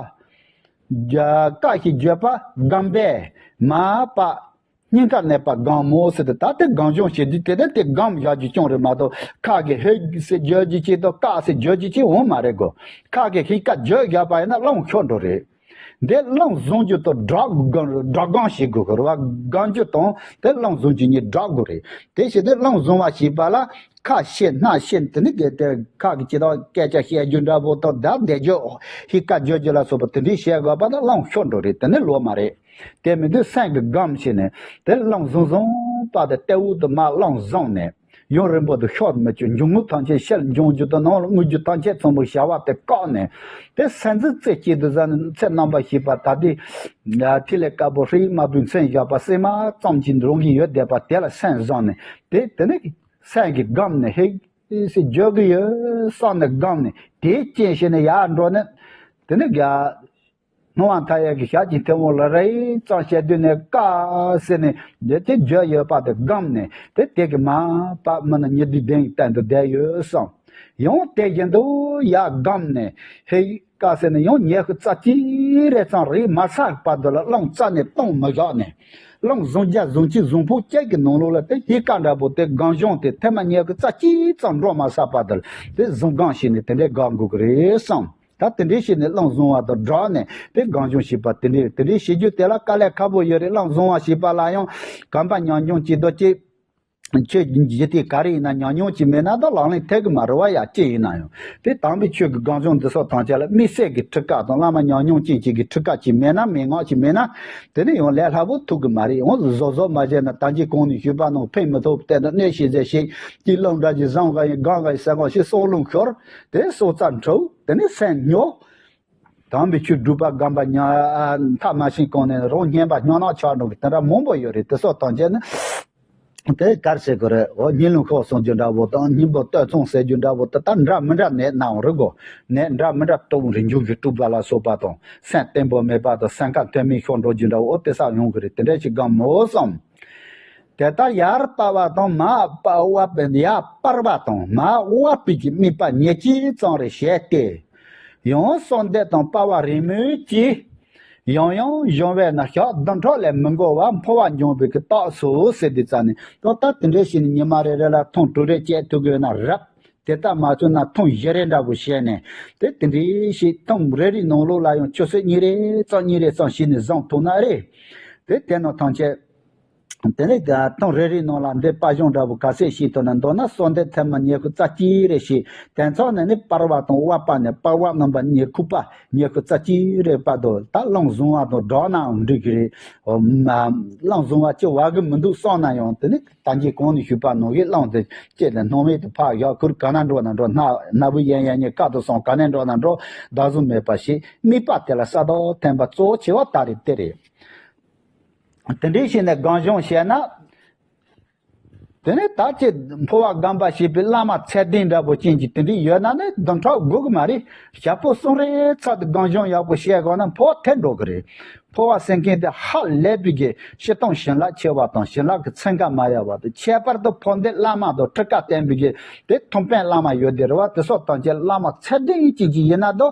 ཀ་ཞེས་བརྗོད་པ་བསྒོམས་པས་མར་པ། སྙིང་གར་གནས་པ་བསྒོམ་མོ་ཟེར་ཏེ། ད་དེ་སྒོམ་བྱུང་བྱེད་དུས་དེ་ནི་དེ་སྒོམ་བཞག་རྒྱུ་ཅུང་རེད་མ་གཏོགས། ཁ་གི་ཧིག་ཟེར་བརྗོད་རྒྱུ་ཅིག་དང་ཀ་ཟེར་བརྗོད་རྒྱུ་ཅིག་འོང་མ་རེད་གོ། ཁ་གི་ཧིག་ཀ་བརྗོད་བཞག་པ་ཡིན་ན་རླུང་ཤོར་འགྲོ་རེད། འདི་རླུང་བཟུང་རྒྱུ་དང་སྦྲགས་དགོས། སྦྲགས་སྒོམ་བྱེད་དགོས་གི་རེད་བ། སྒོམ་རྒྱུ་དང་དེ་རླུང་བཟུང་རྒྱུ་གཉིས་སྦྲགས་དགོས་རེད། དེ་བྱས་ཏེ་རླུང་བཟུང་བ་བྱེད་པ་ལ་ཁ་ཕྱིར་སྣ་ཕྱིར། དེ་ནི་གལ་ཏེ་ཁ་གི་ཅི་དང་སྐད་ཆ་བཤད་རྒྱུ་འདྲ་པོ་དང་། ད་བཟླས་རྒྱུ་ཧིག་ཀ་བརྗོད་རྒྱུ་ལ་སོགས་པ་དེ་འདྲའི་བྱེད་དགོས་པ་ན་རླུང་ཤོར་འགྲོ་རེད། དེ་ནི་ལོ་མ་རེད། དེ་མི་འདུག་སེམས་ཀྱི་སྒོམ་བྱས་ནས་དེ་རླུང་བཟུང་བཟུང་བ་དེ་ལྟེ་བ་དུ་མར་རླུང་བཟུང་ནས། ཡུན་རིང་པོ་དུ་ཤོར་མི་བཅུག་འབྱུང་རྔུབ་ཐམས་ཅད་ཕྱིར་འབྱུང་རྒྱུ་དང་། ནང་ལ་རྔུབ་རྒྱུ་ཐམས་ཅད་ཚང་མ་བྱ་བ་དེ་བཀག་ནས། དེ་སེམས་འཛིན་རྩེ་གཅིག་ཏུ་བཟུང་ནས། ཚེ་རྣམ་པར་ཤེས་པ་ད་ལྟའི་ཐིག་ལེ་དཀར་པོ་ཧྲཱིཿཡིག་དམར་པོས་མཚན་བཞག་པ་སྲན་མ་ཙམ་གྱིས་འགྲོ་གི་ཡོད་བསྡད་པ་དེ་ལ་སེམས་བཟུང་ནས། དེ་དེ་ནི་སེམས་ཀྱི་སྒོམ་ནས་ཧིག་ཟེར་བརྗོད་ཀྱི་ཡོད་བསམ་ནས་སྒོམ་ནས། དེའི་རྐྱེན་བྱས་ནས་ཡར་འགྲོ་ནས། དེ་ནི་རྒྱ། སྣང་བ་མཐའ་ཡས་ཀྱི་ཞབས་ཀྱི་མཐེ་བོང་ལ་རེག་ཙམ་བྱས་དུས་ནས་ཀ་ཟེར་ནས་དེ་དེ་བརྗོད་ཡོད་པ་དེ་སྒོམ་ནས། དེ་དེ་གི་མར་པ་མི་ནི་ཉི་ཟླའི་གདན་གྱི་སྟེང་དུ་བསྡད་ཡོད་བསམ། ཡང་དེ་བཞིན་དུ་ཡར་སྒོམ་ནས་ཧིག་ཀ་ཟེར་ནས་ཡང་ཉི་ཤུ་རྩ་གཅིག་རེ་ཙམ་རེག་མ་ཚར་བར་དུ་ལ་རླུང་རྩ་ནས་གཏོང་མི་བཞག་ནས། རླུང་བཟུང་རྒྱ་བཟུང་ཚད་བཟུང་ཕོད་ཅིག་གི་ནང་ལོགས་ལ་དེ་ཧིག་ཀ་འདྲ་པོ་དེ་སྒོམ་བྱུང་སྟེ། ཐེངས་མ་ཉི་ཤུ་རྩ་གཅིག་ཙམ་འགྲོ་མ་ཚར་བར་དུ་ལ་དེ་བཟུང་སྒོམ་བྱས་ནས་དེ་འདྲའི་སྒོམ་དགོས་ཀྱི་རེད་བསམ། ད་དེ་འདྲའི་བྱས་ནས་རླུང་བཟུང་བ་དང་སྦྲགས་ནས་དེ་སྒོམ་བྱུང་བྱེད་པ་དེ་འདྲའི། དེ་འདྲའི་བྱེད་རྒྱུ་དེ་ལ་དཀའ་ལས་ཁག་པོ་ཡོད་རེད། རླུང་བཟུང་བ་བྱེད་པ་ལ་ཡང་གོམས་པ་ཉམས་ཆུང་བྱེད་དུས་ཅིག་ཆོས་འཇིག་རྟེན་ག་རེ་ཡིན་ན་ཉམས་མྱོང་ཅིག་མེད་ན་ད་ལག་ལེན་ཐེབས་གི་མ་རེད་བ། ཡ་ཅི་ཡིན་ན་ཡང་དེ་དམ་པའི་ཆོས་ཀྱི་སྒང་གཞུང་འདི་སོགས་ཐམས་ཅད་ལ་དམིགས་བསལ་གྱི་ཁྲིད་ཀ་དང་བླ་མ་ཉམས་མྱོང་ཅན་ཅིག་གི་ཁྲིད་ཀ་ཅིག་མེད་ན། མན་ངག་ཅིག་མེད་ན། དེ་ནི་ཡང་ལས་སླ་པོ་ཐུབ་གི་མ་རེད། ཡང་བཟོ་བཟོ་མ་བྱས་ན་ད་གིན་གོང་ནས་ཞུས་པ་ནང་ཕན་མི་ཐོགས་བལྟས་ན་གནོད་བྱེད་ཟེར་ཞིག་དེ་བླུན་འདྲ་ཅིག་བཟང་ག་ཡིན་གང་ག་ཡིན་ཟེར་གང་ཞིག་སྲོག་རླུང་ཤོར་དེ་སྲོག་རྩ་འཁྲུག་དེ་ནི་སེམས་སྨྱོ། དམ་པའི་ཆོས་སྒྲུབ་པ་སྒོམ་པ་ཉ་མཐའ་མ་ཕྱིན་གོང་ནས་རང་སྙན་པ་སྨྱོ་ནག་ཆགས་འགྲོ་གི་དེ་འདྲ་མང་པོ་ཡོད་རེད། དེ་སོགས་ཐམས་ཅད་ནི་དེ་གར་ཟེར་གི་རེད། འོ་སྙིང་རླུང་ཤོར་གསུང་རྒྱུ་འདྲ་བོ་དང་སྙིང་པོ་སྟོད་འཚངས་ཟེར་རྒྱུ་འདྲ་བོ་དེ་དག་འདྲ་མི་འདྲ་ནད་ནའང་རེད་གོ། ནད་འདྲ་མི་འདྲ་སྟོབས་རིང་འཇུག་གི་དཀྲུག་པ་ལ་སོགས་པ་དང་སེམས་བརྟན་པོ་མེད་པ་དང་སེམས་ཁམས་དོན་མེད་ཤོར་འགྲོ་རྒྱུ་འདྲ་བོ་འོ་དེ་སོགས་ཡོང་གི་རེད། དེ་འདྲ་ཞིག་སྒོམ་མོ་བསམ། དེ་ལྟར་ཡར་སྤར་བ་དང་མར་སྤར་བ་ཡར་སྤར་བ་དང་མར་དབབ་པའི་གི་དམིགས་པ་ཉེར་གཅིག་ཙམ་རེ་བྱས་ཏེ། ཡང་གསོལ་འདེབས་དང་སྤར་བ་རེས་མོས་ཀྱིས། ཡང་ཡང་གཞུང་བས་ན་ཞག་བདུན་ཕྲག་ལས་མི་འགོར་བར་འཕོ་བ་འབྱོངས་པའི་གི་རྟགས་སོ་ཟེར་དུས་ཙ་ནས་ད་ལྟ་དེ་འདྲའི་ཞིག་ནི་ཉི་མ་རེ་རེ་ལ་ཐུན་དྲུག་རེ་བཅད་ཐུབ་དགོས་ན་རབ། དེ་ལྟར་མ་བྱུང་ན་ཐུན་བཞི་རེ་འདྲ་བོ་བྱས་ནས་དེ་དེ་འདྲའི་ཞིག་ཐུན་རེ་རེའི་ནང་ལོགས་ལ་ཡང་ཆུ་ཚོད་གཉིས་རེ་ཙམ་གཉིས་རེ་ཙམ་བྱས་ནས་བཟུང་ཐུབ་ན་རེད། དེ་དེ་ནང་ཐམས་ཅད། དེ་ནས་ཐུན་རེ་རེའི་ནང་ལ་འདི་སྤར་གཞུང་འདྲ་བོ་ག་ཚད་ཤེས་ཐུབ་ན་མདོར་ན་གསོལ་འདེབས་ཐེངས་མ་ཉི་ཤུ་རྩ་གཅིག་རེ་བྱས། དེ་མཚམས་ནས་ནི་སྤར་བ་དང་དབབ་པ་ནས་སྤར་དབབ་རྣམ་པ་གཉིས་ཁུག་པ་ཉི་ཤུ་རྩ་གཅིག་རེ་བར་དུ་ད་རླུང་བཟུང་བ་དང་སྦྲགས་ནའང་འགྲིག་གི་རེད། ཨོ་མ། རླུང་བཟུང་བ་ཅི་བ་གི་མི་འདུག་བསམ་ན་ཡང་དེ་ནི་ད་གིན་གོང་ནས་ཞུས་པ་ནང་བཞིན་རླུང་དེ་བཅད་དེ་སྣང་མེད་དུ་ཕར་བཞག་ཁུར་ག་ན་འགྲོ་ན་འགྲོ། སྣ་སྣ་བུག་གཡས་གཡོན་གཉིས་ཀ་དུ་སོང་ག་ནས་འགྲོ་ན་འགྲོ། བདག་བཟུང་མེད་པ་ཞིག་དམིགས་པ་དེ་ལ་ས་དོག་འཐེན་པ་གཙོ་བོ་ཆེ་བ་ད་རེད་དེ་རེད། དེ་འདྲའི་བྱས་ནས་སྒོམ་བྱུང་བྱས་ན། དེ་ནས་ད་ཅི་འཕོ་བ་སྒོམ་པ་བྱེད་པའི་བླ་མ་ཚད་ལྡན་འདྲ་པོ་ཅན་གྱི་དེ་འདྲའི་ཡོད་ན་ནི་བདུན་ཕྲག་དགོས་ཀྱི་མ་རེད། ཞག་པོ་གསུམ་རེའི་ཚད་དུ་སྒོམ་བྱུང་ཡག་པོ་བྱས་དགོས་ན་འཕོ་བ་ཐེབས་འགྲོ་གི་རེད། འཕོ་བ་ཟེར་མཁན་དེ་ཧ་ལས་པའི་གི་སྤྱིར་བཏང་བྱིན་རླབས་ཆེ་བ་དང་བྱིན་རླབས་ཀྱི་ཚན་ཁ་མ་ཡལ་བ་དང་། ཁྱད་པར་དུ་འཕོ་འདེབས་བླ་མ་དང་ཁྲིད་ཀ་བསྟན་པའི་གི་དེ་ཐུན་དཔོན་བླ་མ་ཡོད་དེ་རེད་བ། དེ་སོགས་དང་བཅས་བླ་མ་ཚད་ལྡན་ཅན་གྱི་ཡིན་ན་དོ།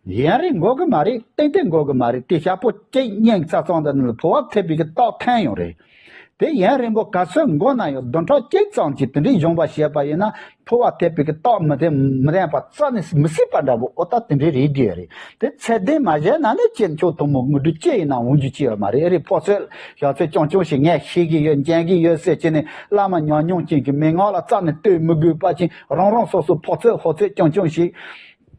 ཡུན་རིང་འགོར་གི་མ་རེད། ཏན་ཏན་འགོར་གི་མ་རེད། དེ་ཞག་པོ་གཅིག་གཉིས་ཙམ་ཙམ་དེ་ནི་འཕོ་བ་ཐེབས་པའི་གི་རྟགས་ཐོན་ཡོང་རེད། དེ་ཡུན་རིང་པོ་ག་ཚོད་འགོར་ན་ཡང་བདུན་ཕྲག་གཅིག་ཙམ་གྱི་དེ་འདྲའི་སྦྱོང་བ་བྱས་པ་ཡིན་ན་འཕོ་བ་ཐེབས་པའི་གི་རྟགས་མི་ཐེབས་མི་ཐོན་པ་རྩ་ནས་མི་སྲིད་པ་འདྲ་པོ་ཨོ་ད་དེ་འདྲའི་རེད་དེ་རེད། དེ་ཚད་ལྡན་མ་བྱས་ན་ནི་ཅི་ཆོག་ཐུན་མོང་དངོས་གྲུབ་ཅི་ཡིན་ན་འོང་རྒྱུ་ཅི་ཡོད་མ་རེད། ཨེ་རེད། ཕོ་ཚོད་ཞག་ཚོད་རྐྱང་རྐྱང་ཞིག་ངས་ཤེས་ཀྱི་ཡོད་མཁྱེན་གྱི་ཡོད་ཟེར་བྱས་ནས་བླ་མ་ཉམས་མྱོང་ཅན་གྱི་མན་ངག་ལ་རྩ་ནས་ལྟོས་མི་དགོས་པ་ཅིག་རང་རང་སོ་སོ་ཕོ་ཚོད་ཕོ་ཚོད་རྐྱང་རྐྱང་ཞིག་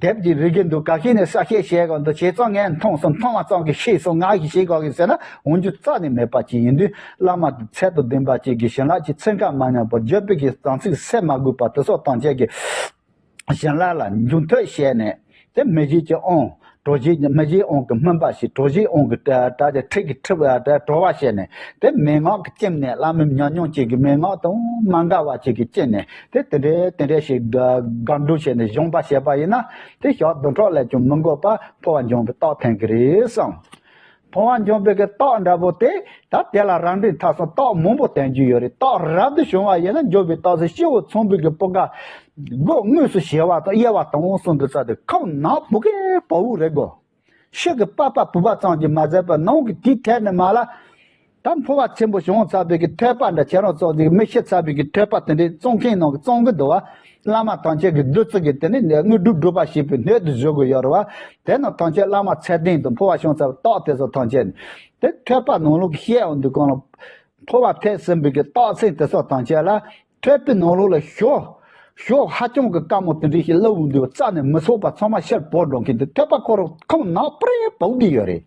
དེབ་ཀྱི་རིགས་ཀྱི་འདུག་ག་ཤེས་ནས་ས་ཤེས་བྱས་གོ་འདུག་བྱས་ཙང་ངས་མཐོང་སོང་མཐོང་བ་ཙམ་གྱིས་ཤེས་སོང་ང་ཞིག་ཤེས་གོ་གི་ཟེར་ན་འོང་རྒྱུ་རྩ་ནས་མེད་པ་ཅིག་ཡིན་དུས་བླ་མ་ཚད་དང་ལྡན་པ་ཅིག་གི་བྱིན་རླབས་ཀྱི་ཚན་ཁ་མ་ཉམས་པར་བརྗོད་པའི་གི་དམ་ཚིག་སེལ་མ་དགོས་པ་དེ་སོགས་དང་བཅས་ཀྱི་བྱིན་རླབས་ལ་འཇུག་འཐུས་བྱས་ནས་དེ་མི་བཞེད་ཀྱི་དབང་གྲོལ་བྱེད་མི་བཞེད་དབང་གི་སྨིན་པ་ཞིག་གྲོལ་བྱེད་དབང་གི་གྲ་གྲ་ཁྲིད་ཀྱི་ཁྲིད་གྲོལ་བ་བྱས་ནས་དེ་མན་ངག་གི་སྐྱིམ་ནས་བླ་མའི་ཉམས་མྱོང་ཅན་གྱི་མན་ངག་དང་མ་འགལ་བ་ཅིག་གི་སྐྱིམ་ནས། དེ་དེ་འདྲའི་དེ་འདྲའི་ཞིག་དགའ་སྒྲུབ་བྱས་ནས་སྦྱོང་བ་བྱས་པ་ཡིན་ན་དེ་ཞག་བདུན་ཕྲག་ལས་ཀྱང་མི་འགོར་བར་འཕོ་བ་འབྱུང་བའི་རྟགས་ཐོན་གྱི་རེད་བསམ། འཕོ་བ་འབྱུང་བའི་གི་རྟགས་འདྲ་པོ་དེ་ད་དེ་ལ་རབ་འབྲིང་ཐ་གསུམ་རྟགས་མང་པོ་བསྟན་རྒྱུ་ཡོད་རེད། རྟགས་རབ་ཏུ་བྱུང་བ་ཡིན་ན་འབྱུང་བའི་རྟགས་སུ་སྤྱི་བོ་ཚངས་བུག་གི་པུ་ཀ་སྒོ་དངོས་སུ་ཞི་བ་དང་གཡས་པ་དང་གསུམ་དུ་བཙའ་སྟེ་ཁམས་ནག་པོ་གི་བ་འུ་རེད་གོ། ཕྱི་གི་པགས་པ་བུ་བ་ཙམ་གྱིས་མ་ཟད་པར་ནང་གི་དེའི་ཐད་ནས་མར་ལ། ད་འཕོ་བ་ཆེན་པོ་བྱུང་ཚར་བའི་གི་ཐོད་པ་འདྲ་ཁྱེད་རང་ཚོ་འདི་མི་ཤི་ཚར་བའི་གི་ཐོད་པ་དེ་འདྲའི་བཙོང་མཁན་ནང་གི་བཙོང་གི་འདུག་བ། བླ་མ་ཐམས་ཅད་ཀྱི་བདུད་རྩི་གི་དེ་ནི་དངོས་གྲུབ་སྒྲུབ་པ་ཞེས་པའི་སྣོད་དུ་བཟོ་དགོས་ཡོད་རེད་བ། དེ་ནི་ཐམས་ཅད་བླ་མ་ཚད་ལྡན་དུ་འཕོ་བ་བྱུང་ཚར་བའི་རྟགས་དེ་ཚོ་ཐམས་ཅད་དེ་ཐོད་པ་ནང་ལོགས་ཀྱི་བཤད་འོང་དུས་གང་ལ། འཕོ་བ་ཐེབས་ཟིན་པའི་གི་རྟགས་མཚན་དེ་ཚོ་ཐམས་ཅད་ལ། ཐོད་པའི་ནང་ལོགས་ལ་ཞོ། ཞོ་ཧ་ཅང་གི་དཀར་མོ་དེ་འདྲ་ཞིག་བླུགས་འདུག་རྩ་ནས་མི་ཚུགས་པ་ཚང་མ་ཕྱིར་བོར་འགྲོ་མཁན་དེ་ཐོད་པ་ཁོ་རང་ཁམས་ནག་པོ་རེ་བབས་བསྡད་ཡོད་རེད།